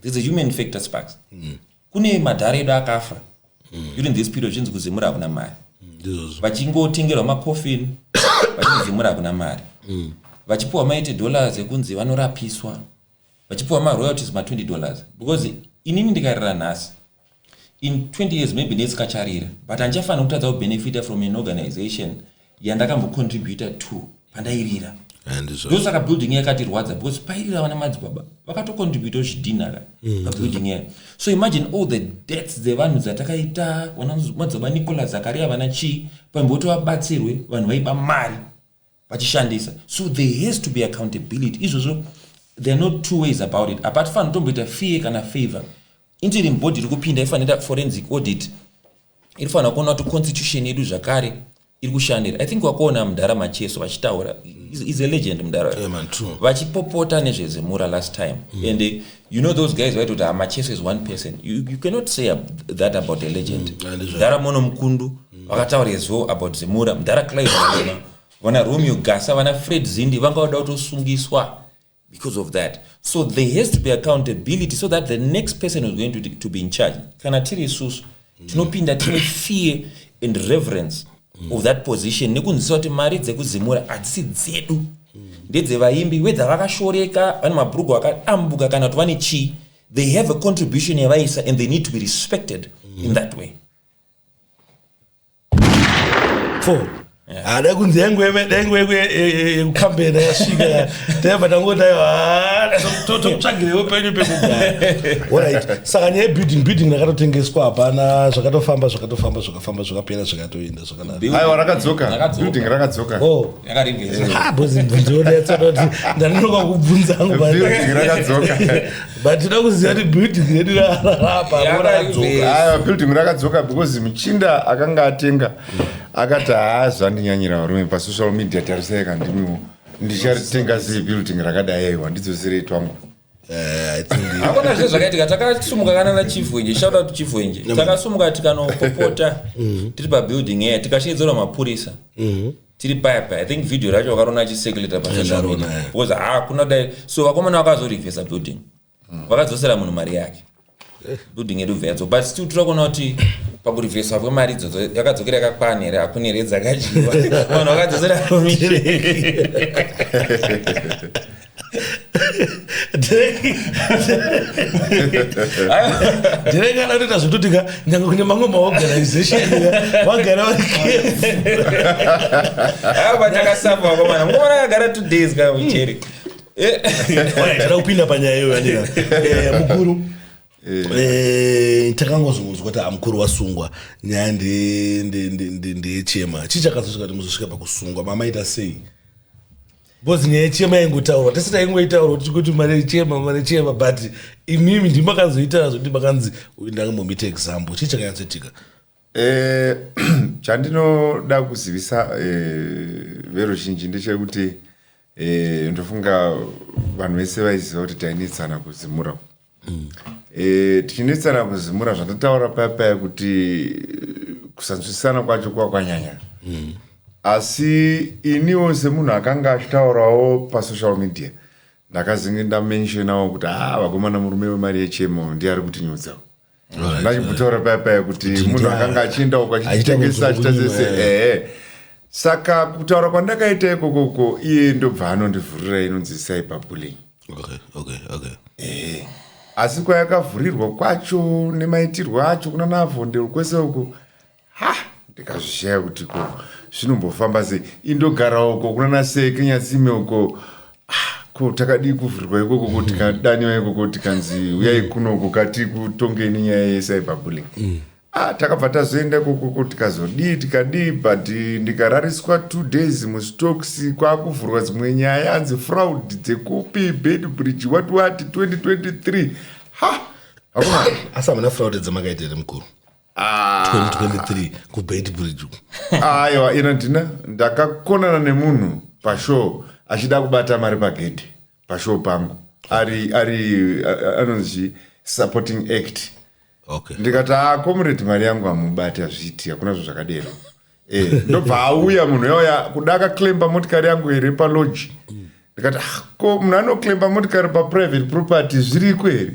there's a human factor, Sparks. Kune madhara edu akafa during this period, chinzi kuZimura hakuna mari. Ndizvozvo. Vachingotengerwa makofini, vachinzi Zimura hakuna mari, vachipiwa ma$80 ekunzi vanorapiswa, vachipiwa maroyalties ma$20, because inini ndikarira nhasi, in 20 years maybe nesikacharira, but handichafanira kutadza kubenefita from an organization yandakambocontributa to pandairira. Ndizvo. Ndosaka building yakatirwadza, because pairira vana madzibaba vakatocontributa zvidhina ka pabuilding yayo. So imagine all the debts dzevanhu dzatakaita, vana madzibaba Nicolas Zakaria, vana chii, pamboti vabatsirwe, vanhu vaiba mari vachishandisa. So there has to be accountability. Izvozvo there are no two ways about it. Hapatifaniri kutomboita fear kana favor. Interim board iri kupinda ifanira forensic audit, iri fanira kuona kuti constitution yedu zvakare iri kushandira. I think wakaona mudhara Macheso vachitaura, is a legend mudhara. Yeah, man, true. Vachipopota nezveZimura last time, and you know those guys vaitoti, "Ah, Macheso is one person." You cannot say that about a legend. Ndizvo. Mudhara Mono Mukundu vakataura as well about Zimura. Mudhara Clive Malema, vana Romeo Gasa, vana Fred Zindi vanga vada kutosungiswa because of that. So there has to be accountability so that the next person who's going to be in charge, kana tiri isusu tinopinda tine fear and reverence of that position, nekunzwisisa kuti mari dzekuZimura hadzisi dzedu, ndedzevaimbi, wedza vakashoreka, vane mabhurugu akadambuka, kana kuti vane chii, they have a contribution yavaisa and they need to be respected in that way. Four. Ah, dai kunzi yangu yekukambena yasvika, taibva tangoti aiwa, tokutsvagirewo penyu pekugara. Alright, saka nyaya yebuilding, building rakatotengeswa, hapana zvakatofamba, zvakatofamba, zvakafamba, zvakapera, zvakatoenda zvakanaka. Aiwa, rakadzoka. Rakadzoka. Building rakadzoka. Oh. Yakarivhesa. Ah, boss, mubvunzo wedu kuti ndanonoka kubvunza hangu. Building rakadzoka. But toda kuziva kuti building redu rapa rakadzoka. Aiwa, building rakadzoka because muchinda akanga atenga akati, "Haa, zvandinyanyira varume pasocial media, tarisai kandimiwo, ndicharitenga sei building rakadai? Aiwa, ndidzoserei twangu." Eh, I think Hakuna zve zvakaitika. Takasumuka kana naChief Wenje, shout out to Chief Wenje, takasumuka tikanopopota tiri pabuilding iya, tikashedzerwa mapurisa. Tiri paya paya, I think video racho vakarona achicirculata pasocial Ndarona, media. yeah. Because hakuna dai so vakomana vakazorivhesa building, vakadzosera munhu mari yake, building yedu bva yadzo. But still tiri kuona kuti pakurivheswa kwemari idzodzo yakadzokera yakakwana here? Hakuna here dzakadyiwa? Vanhu vakadzosera commission. Derek anotoita zvekuti ka nyange kune mamwe maorganization ka vagara vari careful. Aiwa, takasafa vakomana. Mukomana akagara 2 days kana muchere. Alright, tada kupinda panyaya iyoyo andika. Mukuru, takangozonzwa kuti amukuru wasungwa, nyaya ndeyechema. Chii chakazosvika kuti muzosvika pakusungwa? Mamaita sei? Because nyaya yechema yaingotaurwa, tese taingoitaurwa kuti kuti mari yechema, mari yechema, but imimi ndimakazoitaura zvekuti makanzi ndangambomita example. Chii chakanyatsoitika? Chandinoda kuzivisa veruzhinji ndechekuti ndofunga vanhu vese vaiziva kuti tainetsana kuZimura. Tichinetsana kuZimura, zvandataura paya paya kuti kusanzwisisana kwacho kwakwanyanya. Asi iniwo semunhu akanga achitaurawo pasocial media, ndakazinge ndamentionawo kuti ha, vakomana, murume wemari yechemo ndiye ari kutinyudzawo. Ndachimbotaura paya paya kuti munhu akanga achienda uko achitengesa, achiita sese. Ehe, saka kutaura kwandakaita ikokoko, iye ndobva anondivhurira inonzi cyberbullying. Ehe, asi kwayakavhurirwa kwacho nemaitirwo acho kuna navhondero kwese uko, ha, ndikazvishaya kuti ko zvinombofamba sei. Indogara uko kuna naseke Nyatsime uko. Ah, ko takadii kuvhurirwa ikoko, ko tikadaniwa ikoko, tikanzi uyai kunoko kati kutongeni nyaya yecyberbullying? Ah, takabva tazoenda ikokoko, tikazodii, tikadii, but ndikarariswa 2 days mustocks, kwakuvhurwa dzimwe nyaya, anzi fraud dzekupi, Beitbridge, what what, 2023. Ha, hakuna. Asi hamuna fraud dzamakaita here, mukuru? Ah. 2023 kuBeitbridge uku. Aiwa, ina ndina ndakakonana nemunhu pashow achida kubata mari pagedhe pashow pangu, ari anonzi supporting act. Ndikati, "A, comrade, mari yangu hamubati, hazviiti, hakuna zvo zvakadero." Ndobva auya munhu yauya kuda akaclampa motikari yangu here palodge. Ndikati, "Ah, ko munhu anoclampa motikari paprivate property zviriko here?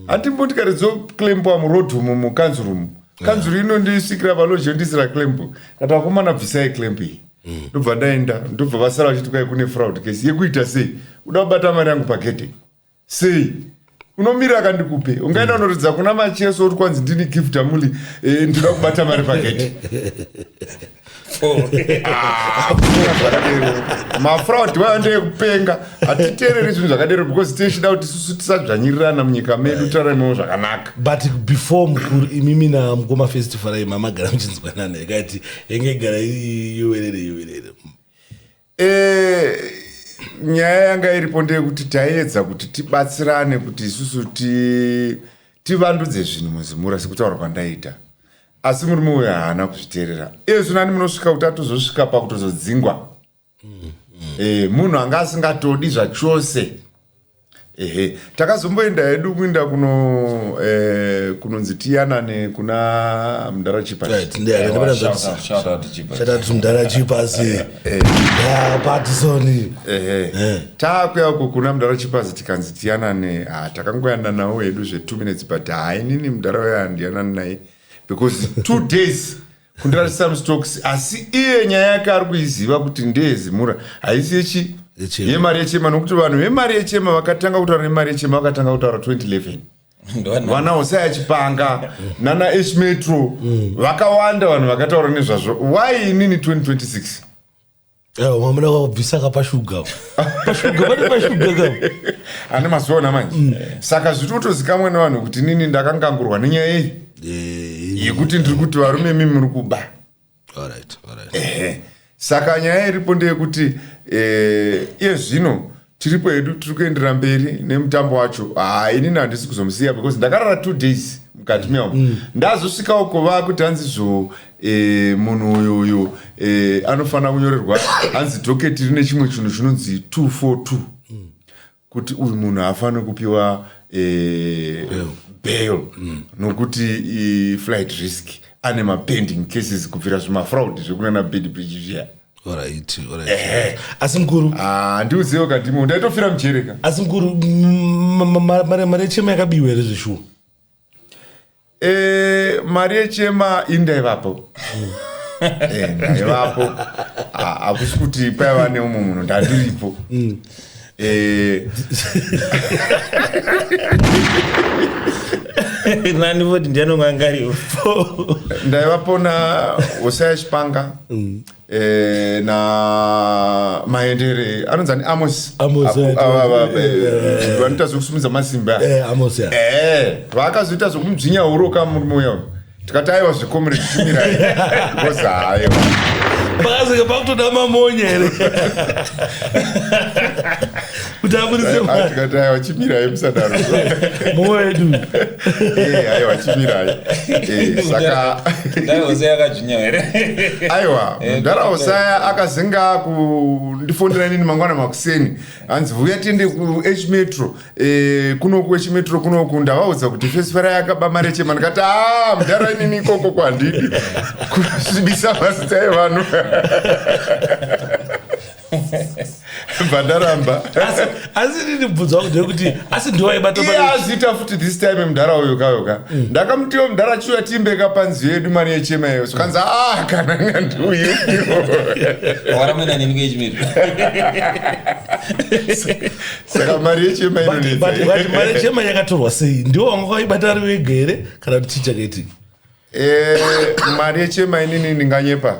Handi motikari dzoclampwa muroad umu, mukanzuru umu, kanzuru inondisvikira palodge yondisira clamp." Kati, "Vakomana, bvisai clamp iyi." Ndobva ndaenda, ndobva vasara vachiti kwai kune fraud case yekuita sei, uda kubata mari yangu pagedhe sei? Unomira akandikupe, ungaenda unoridza kuna Macheso uri kwanzi ndini Gift Amuli, ndinoda kubata mari pagedhe. Ah, zvakadero mafraud wayo ndeyekupenga. Hatiteereri zvinhu zvakadero because tichida kuti isusu tisadzvanyirirana munyika medu, taramewo zvakanaka. But before, mukuru, imimi namukoma Festival mamagara muchinzwanana, ikati yenge igara yowerere yowerere. Nyaya yanga iripo ndeyekuti taiedza kuti tibatsirane kuti isusu tivandudze zvinhu muZimura sekutaura kwandaita, asi murume uyu haana kuzviteerera. Iye zvino ani munosvika kuti atozosvika pakutozodzingwa. Munhu anga asingatodi zvachose. Ehe, takazomboenda hedu kuenda kuno kunonzi tiyanane kuna mudhara Chipasi. Right, Shout out to Chipasi. Shout out to mudhara Chipasi Patisoni. Ehe, taakuya uko kuna mudhara Chipasi, tikanzi tiyanane. Ha, takangoyananawo hedu zve2 minutes, but hainini mudhara uyo handiyanani naye because 2 days kundirarisa mustocks, asi iye nyaya yake ari kuiziva kuti ndeyeZimura, haisi yechi Yechema. Yemari yechema, nokuti vanhu vemari yechema vakatanga kutaura nemari yechema, vakatanga kutaura 2011. Vana Hosea Chipanga nana H Metro, vakawanda vanhu vakataura nezvazvo. Why inini 2026? Mamuda kubvisa kapashuga, pashuga, pane pashuga ka. Ane mazuva manje, saka zviri kutozikamwa nevanhu kuti inini ndakangangurwa nenyaya iyi yekuti ndiri kuti varume imi muri kuba. Alright, alright. Ehe, saka nyaya iripo ndeyekuti iye zvino tiripo hedu, tiri kuenderera mberi nemutambo wacho. Ha, inini handisi kuzomusiya because ndakarara 2 days mukati meamo. Ndazosvika uko vakuti hanzi munhu uyu uyu anofanira kunyorerwa, hanzi docket rine chimwe chinhu chinonzi 242 kuti uyu munhu haafaniri kupiwa bail nokuti flight risk, ane mapending cases kubvira zvimafraud zvekunana Beitbridge zviya. Alright, alright. Asi mukuru. Ah, ndiudzewo kadimo ndaitofira mujere ka. Asi mukuru mari yechema yakabiwa here zveshuwa? Eh, mari yechema indaivapo. Eh, ndaivapo. Ah, hakusi kuti paiva neumwe munhu ndandiripo. Eh, Nani voti ndiani unga angaripo? Ndaivapo na Hosea Chipanga. Na Maendere anonzi ani Amos. Amos, Vanoita zvekusumudza masimba. Amos, ya. Vakazoita zvekumudzvinya huro kamurume uya uyu. Tikati aiwa zvekomere tichumirai because haiwa. Pakazenge pakutoda mamonya here kuti aburitse mari? Tikati aiwa chimirai musadaro. Mumwe wedu. Aiwa chimirai. Saka Dai Hosea akadzvinya here? Aiwa, mudhara Hosea akazenga kundifonera inini mangwana makuseni. Hanzi vuya tiende ku H Metro. Kunoku H Metro kunoku ndavaudza kuti festival yakaba mari yechema. Ndikati mudhara inini ikoko kwandidi. Kusvibisa mazita evanhu. Bvandaramba. Asi ndini bvunzo wangu ndeyekuti asi ndiwo aibata Iye mari? azviita futi this time mudhara uyu kayoka. Ndakamutiwo mudhara chiuya tiimbeka panzi yedu mari yechema iyo. Zvikanzi kana ngandiuye. Waramwena neni kuH Metro. Saka mari yechema inonetsa. But mari yechema yakatorwa sei? Ndiwo wanga waibata ari wega here kana kuti chii chakaitika? Mari yechema inini ndinganyepa.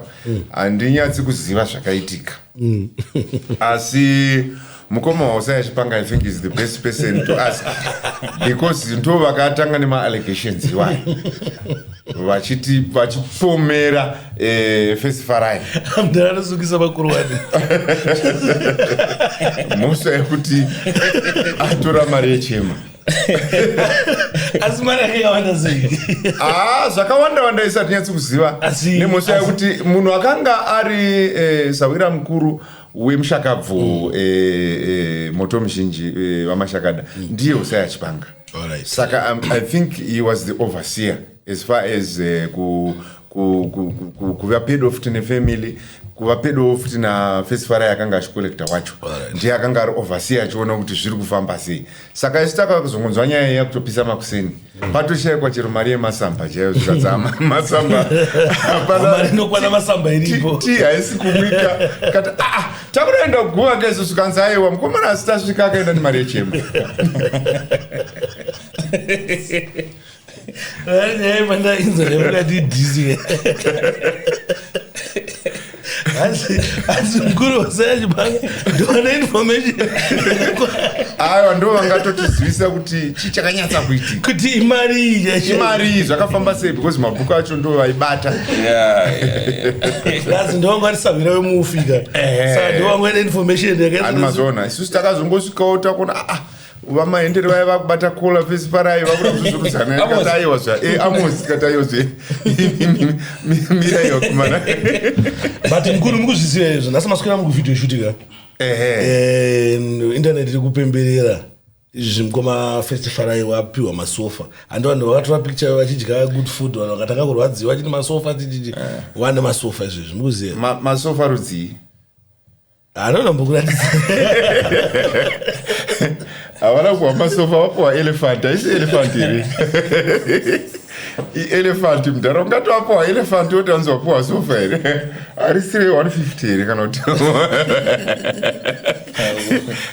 Handinyatsi kuziva zvakaitika. Asi mukoma waHosea Chipanga I think is the best person to ask because ndo vakatanga nema-allegations iwayo. Vachiti vachipomera Festifarai. Mudhara anosungisa vakuru vane. Mhosva yekuti atora mari yechema. Asi mari yake yakawanda sei? Zvakawanda wanda isati nyatsi kuziva. Nemhosva yekuti munhu akanga ari sawira mukuru wemushakabvu, moto muzhinji vamashakada ndiye Hosea Chipanga. Saka I think he was the overseer as far as kuva pedo futi nefamily, kuva pedo futi naFestifarai akanga achikolekta wacho. Ndiye akanga ari overseer achiona kuti zviri kufamba sei. Saka isu takazongonzwa nyaya iya kutopisa makuseni. Patoshayikwa chero mari yemasamba chaiyo zvikadzama masamba. Hapana. Mari inokwana masamba iripo. Ti haisi kumwika. Kati, takutoenda kuguva ka isusu kanzi aiwa mukomana asi tasvika akaenda nemari yechema. Nyaya yepandainzwa yemukati dhisi. Asi mukuru Hosea Chipanga ndowana information. Aiwa ndo vangatotizivisa kuti chii chakanyatsa kuitika. Kuti imari iyi chaiyo. Imari iyi zvakafamba sei because mabhuku acho ndo vaibata. Asi ndo vanga varisahwira wemufi ka. Saka ndo vanga vaine information yakaita. Ani mazoona isusu takazongosvikawo takuona vamaendere vaya vakubata kola Festifarai vakuda kuzvuzvurudzana. Amos. Tikati aiwa zva. Amos tikati aiwa zve. Mirai vakomana. But mukuru mukuzviziva izvo nhasi maswera muku video shoot ka. Internet iri kupemberera. Izvi mukoma Festifarai wapiwa masofa. Handi vanhu vakatora picture vachidya good food vanhu vakatanga kurwadziwa vachiti masofa chichichi. Wane masofa izvezvi mukuziva. Masofa rudzii? Anoona mbokuratidza. Havana kuwa masofa vapuwa elephant. Haisi elephant here? Ielephant mudhara ungati wapuwa elephant woti wanzi wapuwa sofa here? Harisiri 150 here kana kuti?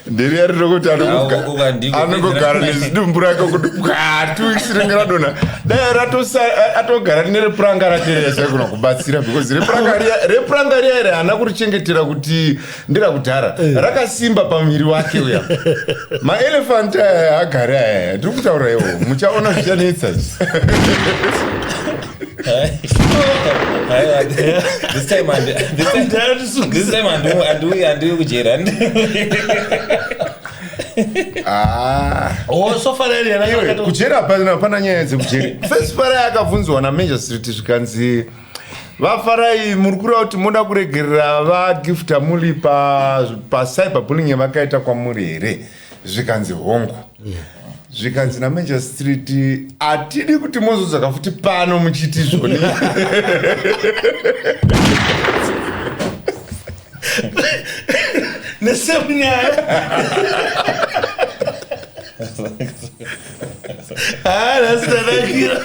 Nderiya rinokuti anongogara nezidumbu rake kuti pwa, 2 weeks rinenge radonha. Dai atogara nerepuranga rake riya chaigona kubatsira because repuranga riya iri haana kurichengetera kuti nderakudhara. Rakasimba pamuviri wake uya. Maelephant aya agare aya, ndiri kutaura iwo, muchaona zvichanetsa. This time and this time, this time andiuyi kujera. Oh, so far area Iwe, yakato- kujera hapana nyaya dzekujera. Festifarai akabvunzwa naMajor Street zvikanzi vafarai muri kureva kuti moda kuregerera vagifta muri pa cyberbullying yavakaita kwamuri here? Zvikanzi hongu. Zvikanzi naMajor Street hatidi kuti mozodzoka futi pano muchiti zvoni. Nesame nyaya. Ah, nhasi ndanakira.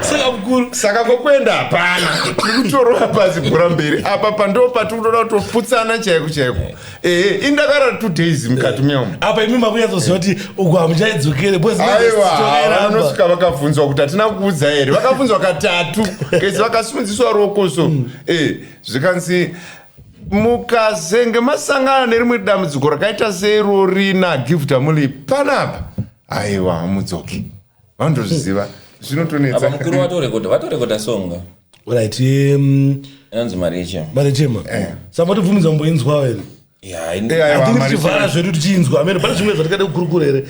Saka mukuru. Saka kwokuenda hapana, tiri kutorova pasi bhora mberi apa pando patiri kutoda kutoputsana chaiko chaiko. Ehe, indakara 2 days mukati meomo. Apa imi makunyatsoziva kuti uku hamuchaidzokere because Aiwa, tokairamba. vanosvika vakabvunzwa kuti hatina kuudza here. Vakabvunzwa katatu kezi vakasunziswa ruoko so zvikanzi mukazenge masangana nerimwe dambudziko rakaita serori naGift Amuli panapa, aiwa, hamudzoki. Vanotozviziva, Apa zvinotonetsa. mukuru vatorekodha, vatorekodha song Right, inonzi Mari Yechema. Mari Yechema. Saka matibvumidza mumboinzwa here? Ya. Aiwa, Hatini Mari tichivhara zvedu tichinzwa amene pane zvimwe zvatikade kukurukura here?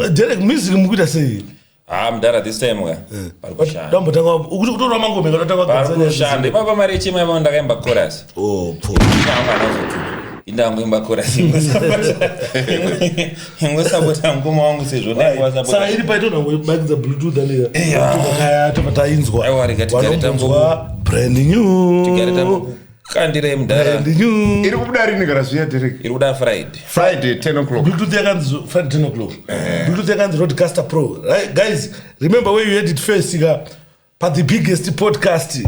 Derek, music mukuita sei? Ha, mudhara, this time ka pari kushanda. Dambotanga ukuti kutora mangoma ngatotanga. Pari kushanda ipapa. Mari Yechema ipapo ndakaimba chorus. Oh, po. Inangu anazotuka, indangoimba chorus, ingosapota mukoma wangu sezvo. Saka iri paitona ngobaikidza Bluetooth andika kaya tobva tainzwa. Aiwa, rega tigare. Vanombonzwa brand new. Tigare tambokukandirai, mudhara. Brand new. Iri kubuda rini kana zviya, Derek? Iri kuda Friday. Friday 10 o'clock. Bluetooth yakanzi Friday 10 o'clock. Bluetooth yakanzi Roadcaster Pro, right guys? Remember where you heard it first ka pa the biggest podcast 4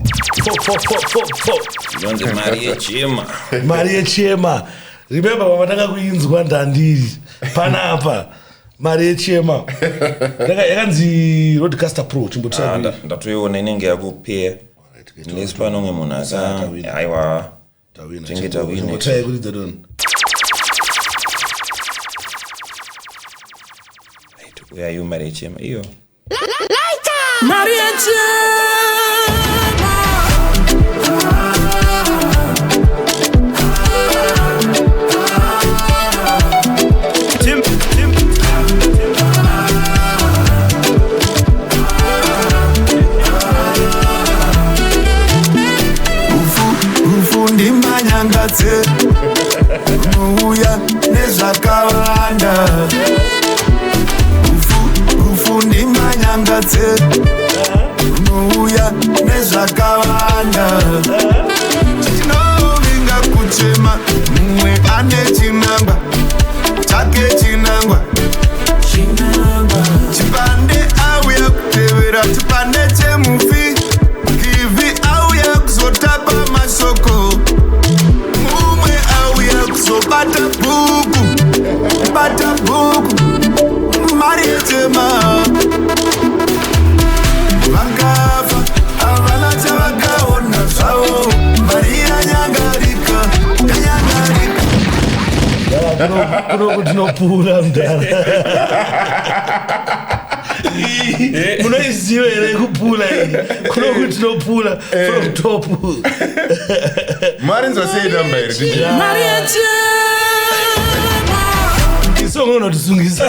4 4 4 4. Inonzi Mari Yechema. Mari Yechema. Remember pamatanga kuinzwa ndandiri panapa. Mari Yechema yakanzi Roadcaster Pro. Ah, Chimbotira. Ndatoiona inenge yakupeya unless panonge munhu asa. Tawina. Aiwa, Tinge tawina. Chimbotrai kuridza doni. Right, uyayo Mari Yechema iyo. Mari Yechema. Tim, Tim. Rufu ndimanyangadze, unouya nezvakawanda. Rufu, rufu ndimanyangadze, unouya nezvakawanda. Tinovinga kuchema, mumwe ane chinangwa chake, chinangwa chipande auya kutevera chipande chemufi. Kivi auya kuzotapa mashoko, mumwe auya kuzobata bhuku, bata bhuku. Mari Yechema. Vakafa havana chavakaona zvavo, mari yanyangarika, yanyangarika. Kuno kutinopura, mudhara. Munoiziva here kupula iyi? Kuno kutinopula from top. Marinzwa sei namba iri, DJ? Mari Yechema. Isongo unotisungisa.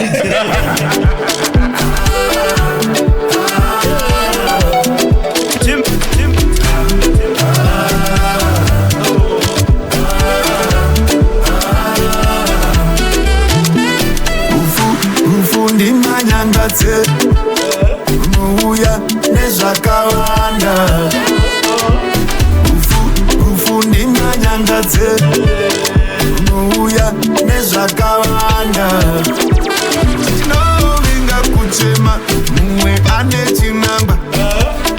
Tim, Tim. Rufu, rufu ndimanyangadze, unouya nezvakawanda. Rufu, rufu ndimanyangadze, unouya nezvakawanda. Tinovinga kuchema, mumwe ane chinangwa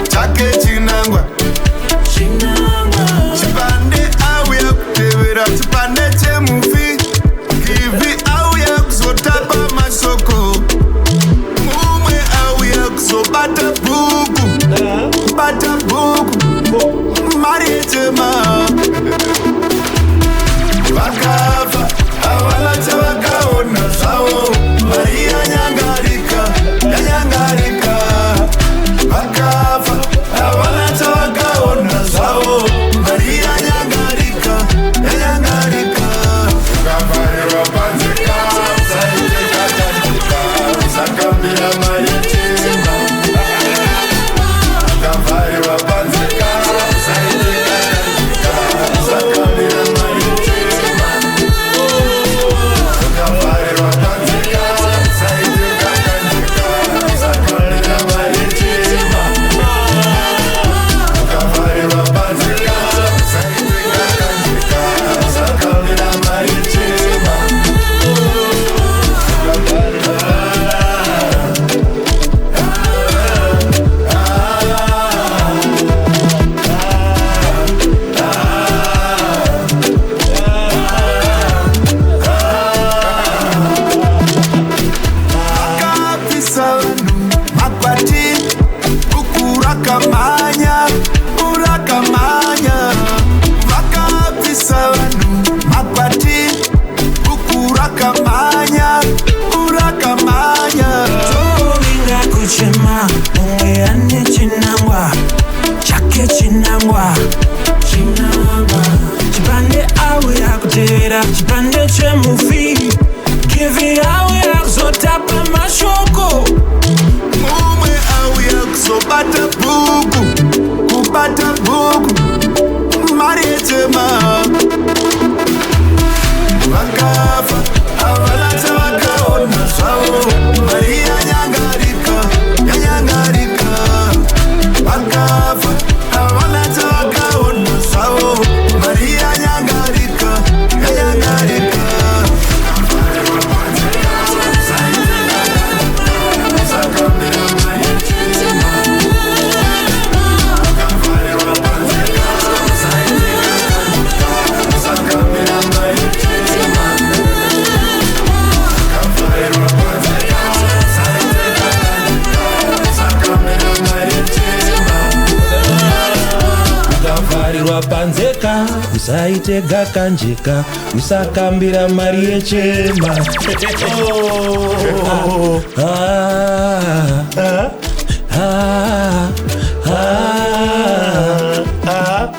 chake, chinangwa chipande auya kutevera chipande chemufi. Kivi auya kuzotapa mashoko, mumwe auya kuzobata bhuku, bata bhuku. Mari Yechema. Vakafa havana chavakaona zvavo, mari yanyangarika, yanyangarika. Vakafa havana chavakaona zvavo, mari yanyangarika, yanyangarika. Ukavharirwa panze kausaitekatanjika, usakambira Mari Yechema. Ukavharirwa panze kausaitekatanjika. Rakamhanya, rakamhanya, vakabvisa vanhu makwati. Bhuku rakamhanya, rakamhanya. Tovinga kuchema, mumwe ane chinangwa chake, chinangwa, chinangwa. Chipande auya kutevera chipande chemufi. Givi auya kuzotapa mashoko. Mumwe auya kuzobata bhuku, kubata bhuku, mari yechema. Vakafa havana chavakaona zvavo, mari yanyangarika, yanyangarika. Vakafa havana chavakaona zvavo, mari yanyangarika, yanyangarika. Ukavharirwa panzeka, usaite gakanjeka, usakambira mari yechema. Ah, ah, ah, ah, ah,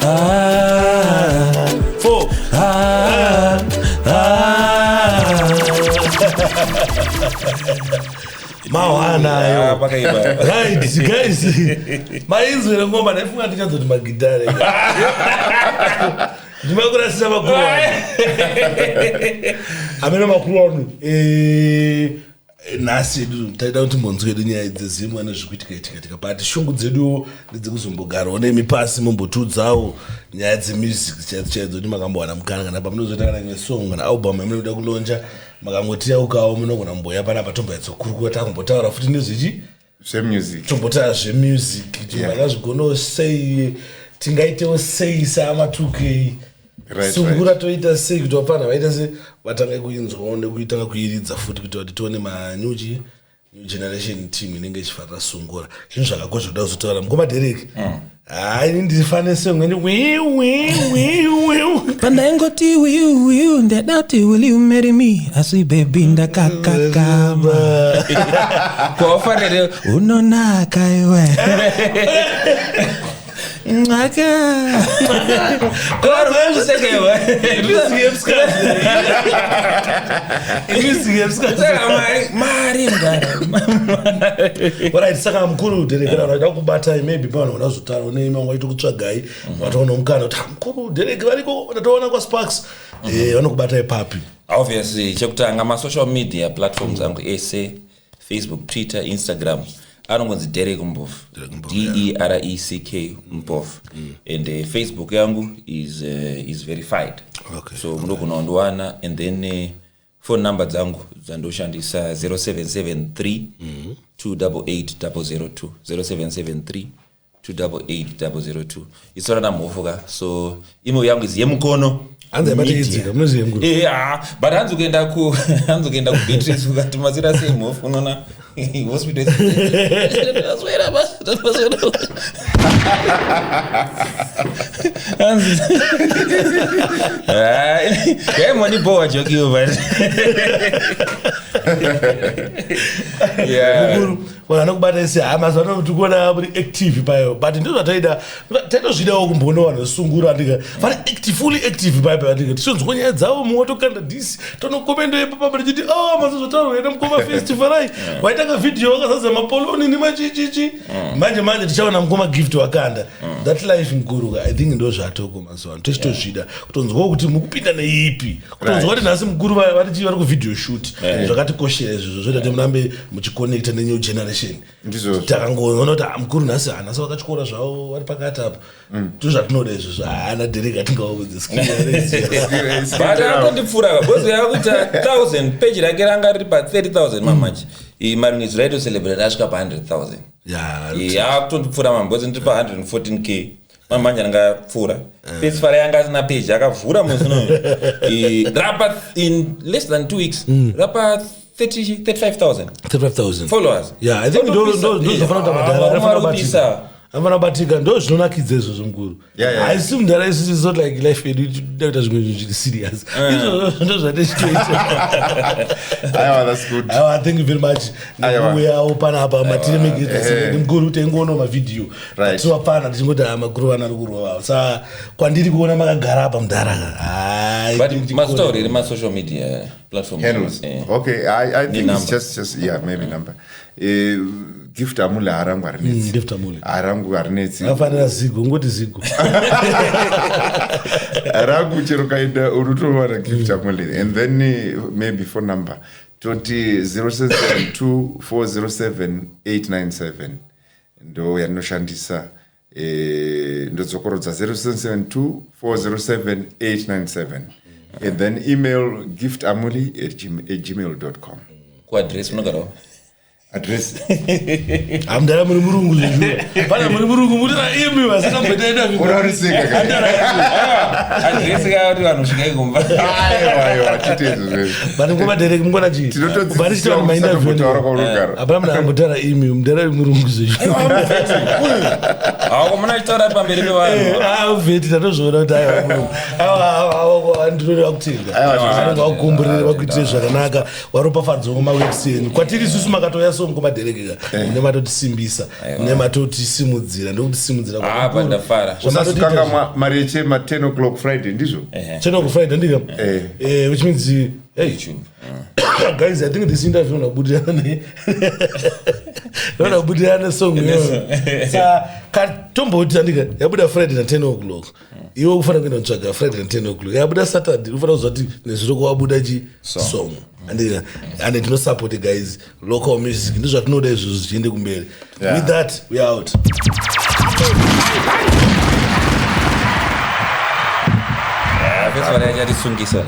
ah, Four. ah, ah. Mahwanayo. Pakaipa. Right guys, mainzwire ngoma, ndaifunga tichazoti magitare ndimakurasisa makuru ano, amene makuru ano. Nhasi edu taida kuti mbonzwe edu nyaya dzezimwe nezvikuitika itika, but shungu dzedu ndedzekuzombogarawo nemi pasi, mombotiudzawo nyaya dzemusic chaidzo chaidzo, kuti makambowana mukana kana pamunozoita kana imwe song kana album yamunoda kulauncha, makangotiyaukawo munogona mboya panapa, tomboyatsokurukura, takumbotaura futi nezvechi Zvemusic. Tombotaura zvemusic kuti makazvigonawo sei, tingaitewo sei saama2K sungura, toita sei kuti vapfana vaita sei, vatange kuinzwawo nekuitanga kuiridza futi, kuita kuti tione manyuchi, new generation team inenge ichifarira sungura. Zvinhu zvakakosha kuda kuzotaura, mukoma Derek. Hai, ndifane sengweni wiwiwiwi. Pandaingoti wiu wiu, ndada kuti will you marry me, asi baby ndakakakama. Kwawafanire. Unonaka iwe, mwaka. Kwawarikusekewa. Music yemusikadzi. Saka mari mudara. Alright, saka mukuru Derek, kana vachida kubatai, maybe pavanhu vada kuzotaura nemi, vanga vaito kutsvagai, vatoona mukana kuti, "Ah, mukuru Derek variko, ndatoona kwaSparks." Vanokubatai papi? Obviously, chekutanga, masocial media platforms angu ese, Facebook, Twitter, Instagram, anongonzi Derek Mpofu, Dereck Mpofu, and Facebook yangu is verified. So munogona kundiwana. And then phone number dzangu dzandoshandisa, 0773 288 002, 0773 288 002. Isora naMhofu ka, so email yangu is yemukono Hanzi yamatekedzika, munoziva mukuru. But hanzi kuenda kuBeatrice ukati masira sei Mhofu, unoona hospital taswera basi, taswera. Hanzi yaimonibowa joke iyo, but yeah. Mukuru, vanhu vanokubata ese ha mazuva ano tikuona muri active payo, but ndo zvataida, taitozvidawo kumboona vanhu vesungura andika vari active, fully active payo andika tichonzwa nyaya dzavo, mumwe watokanda dhisi, tonokomenda ipapa tichiti, "Oh, mazozotaurwa ene mukoma festivalai waitanga vhidhiyo wakazadza mapoloni nemachichichi." Manje manje tichaona mukoma Gift wakanda that life. Mukuru, I think ndo zvatoko mazuva ano, tichitozvida kutonzwawo kuti mukupinda neipi, kutonzwa kuti nhasi mukuru vari kuvideo shoot. Zvakatikoshera izvozvo, zvoita kuti murambe muchiconnecta nenew generation. Ndizvozvo. Takangoona kuti, ah, mukuru nhasi hanasi vakatyora zvavo, vari pakati apa. Ndozvatinoda izvozvo. Haana Derek atingawaudze. But akondipfuura because yakuita 1000 page rake ranga riri pa 30,000 mamanje, marimwe zuva raitocelebrate asvika pa 100,000. Akutondipfuura mambo because ndiri pa 114K mamanje, angapfuura. Festival yanga asina page, akavhura musi unoyu, rapa in less than 2 weeks rapa 30 35,000 35000 followers. Yeah, I think ndozvinofanira kuita madhara Ah, anofanira vari kubatika kupisa. anofanira kubatika ndo zvinonakidza izvozvo mukuru Yeah, yeah. haisi mudhara isusu it's not like life yedu inoda kuita zvimwe zvinhu zviri serious izvozvo ndo zvatechitoita Aiwa, that's good. Aiwa, thank you very much Aiwa. nekuuyawo panapa matiremekedzasedi mukuru taingoona mavhidhiyo Right. tiwapana tichingoti ha makuru vana ari kurova sa kwandiri kuona makagara apa mudhara ka But mazitauro here masocial media platforms. Handles. Eh. Okay, I think it's number. just yeah, maybe number. Gift Amule harangu harinetsi. Gift Amule. Harangu harinetsi. akafanira zigo ngoti zigo Rangu chero kaenda unotowana Gift Amule and then maybe phone number toti 0772 407 897 ndo yandinoshandisa ndodzokorodza 0772 407 897 and then email giftamuli at gmail.com Kuaddress munogarawo. address hamudhara muri murungu zvezvo pana muri murungu murira imi vasingambotaenda Urarisika ka? Address ka kuti vanhu svikai kumba. Aiwa, aiwa, chete izvozvo. but ngomadereki mungona chii Tinotodzidziswa kusatombotaura kwaunogara. hapana munhu ambotaura imi mudhara murungu zvezvo Hako munachitaura pamberi pevanhu. avheti tatozviona kuti aiwa murungu aiwa ndinoda kutenda anenge vakukumburire vakuitire zvakanaka waropafadzwa maweeks enyu kwatiri isusu makatouya so mukomaderekeka mune matotisimbisa mune matotisimudzira ndokutisimudzira Ah, but ndafara. Usazokangamwa mari yechema 10 o'clock Friday ndizvo? cheno kufriday ndika Eh. which means hey YouTube. guys i think this interview unabudirana ne unabudirana nesong iyoyo sa katomboti andika yabuda friday na 10 o'clock iwe ufanira kuenda kutsvaga friday na 10 o'clock yabuda saturday ufanira kuziva kuti nezviro kwawabuda chi song andika and tinosupport guys local music ndizvatinoda izvozvo zvichiende kumberi Yeah. with that we are out Ah, festival yachatisungisa.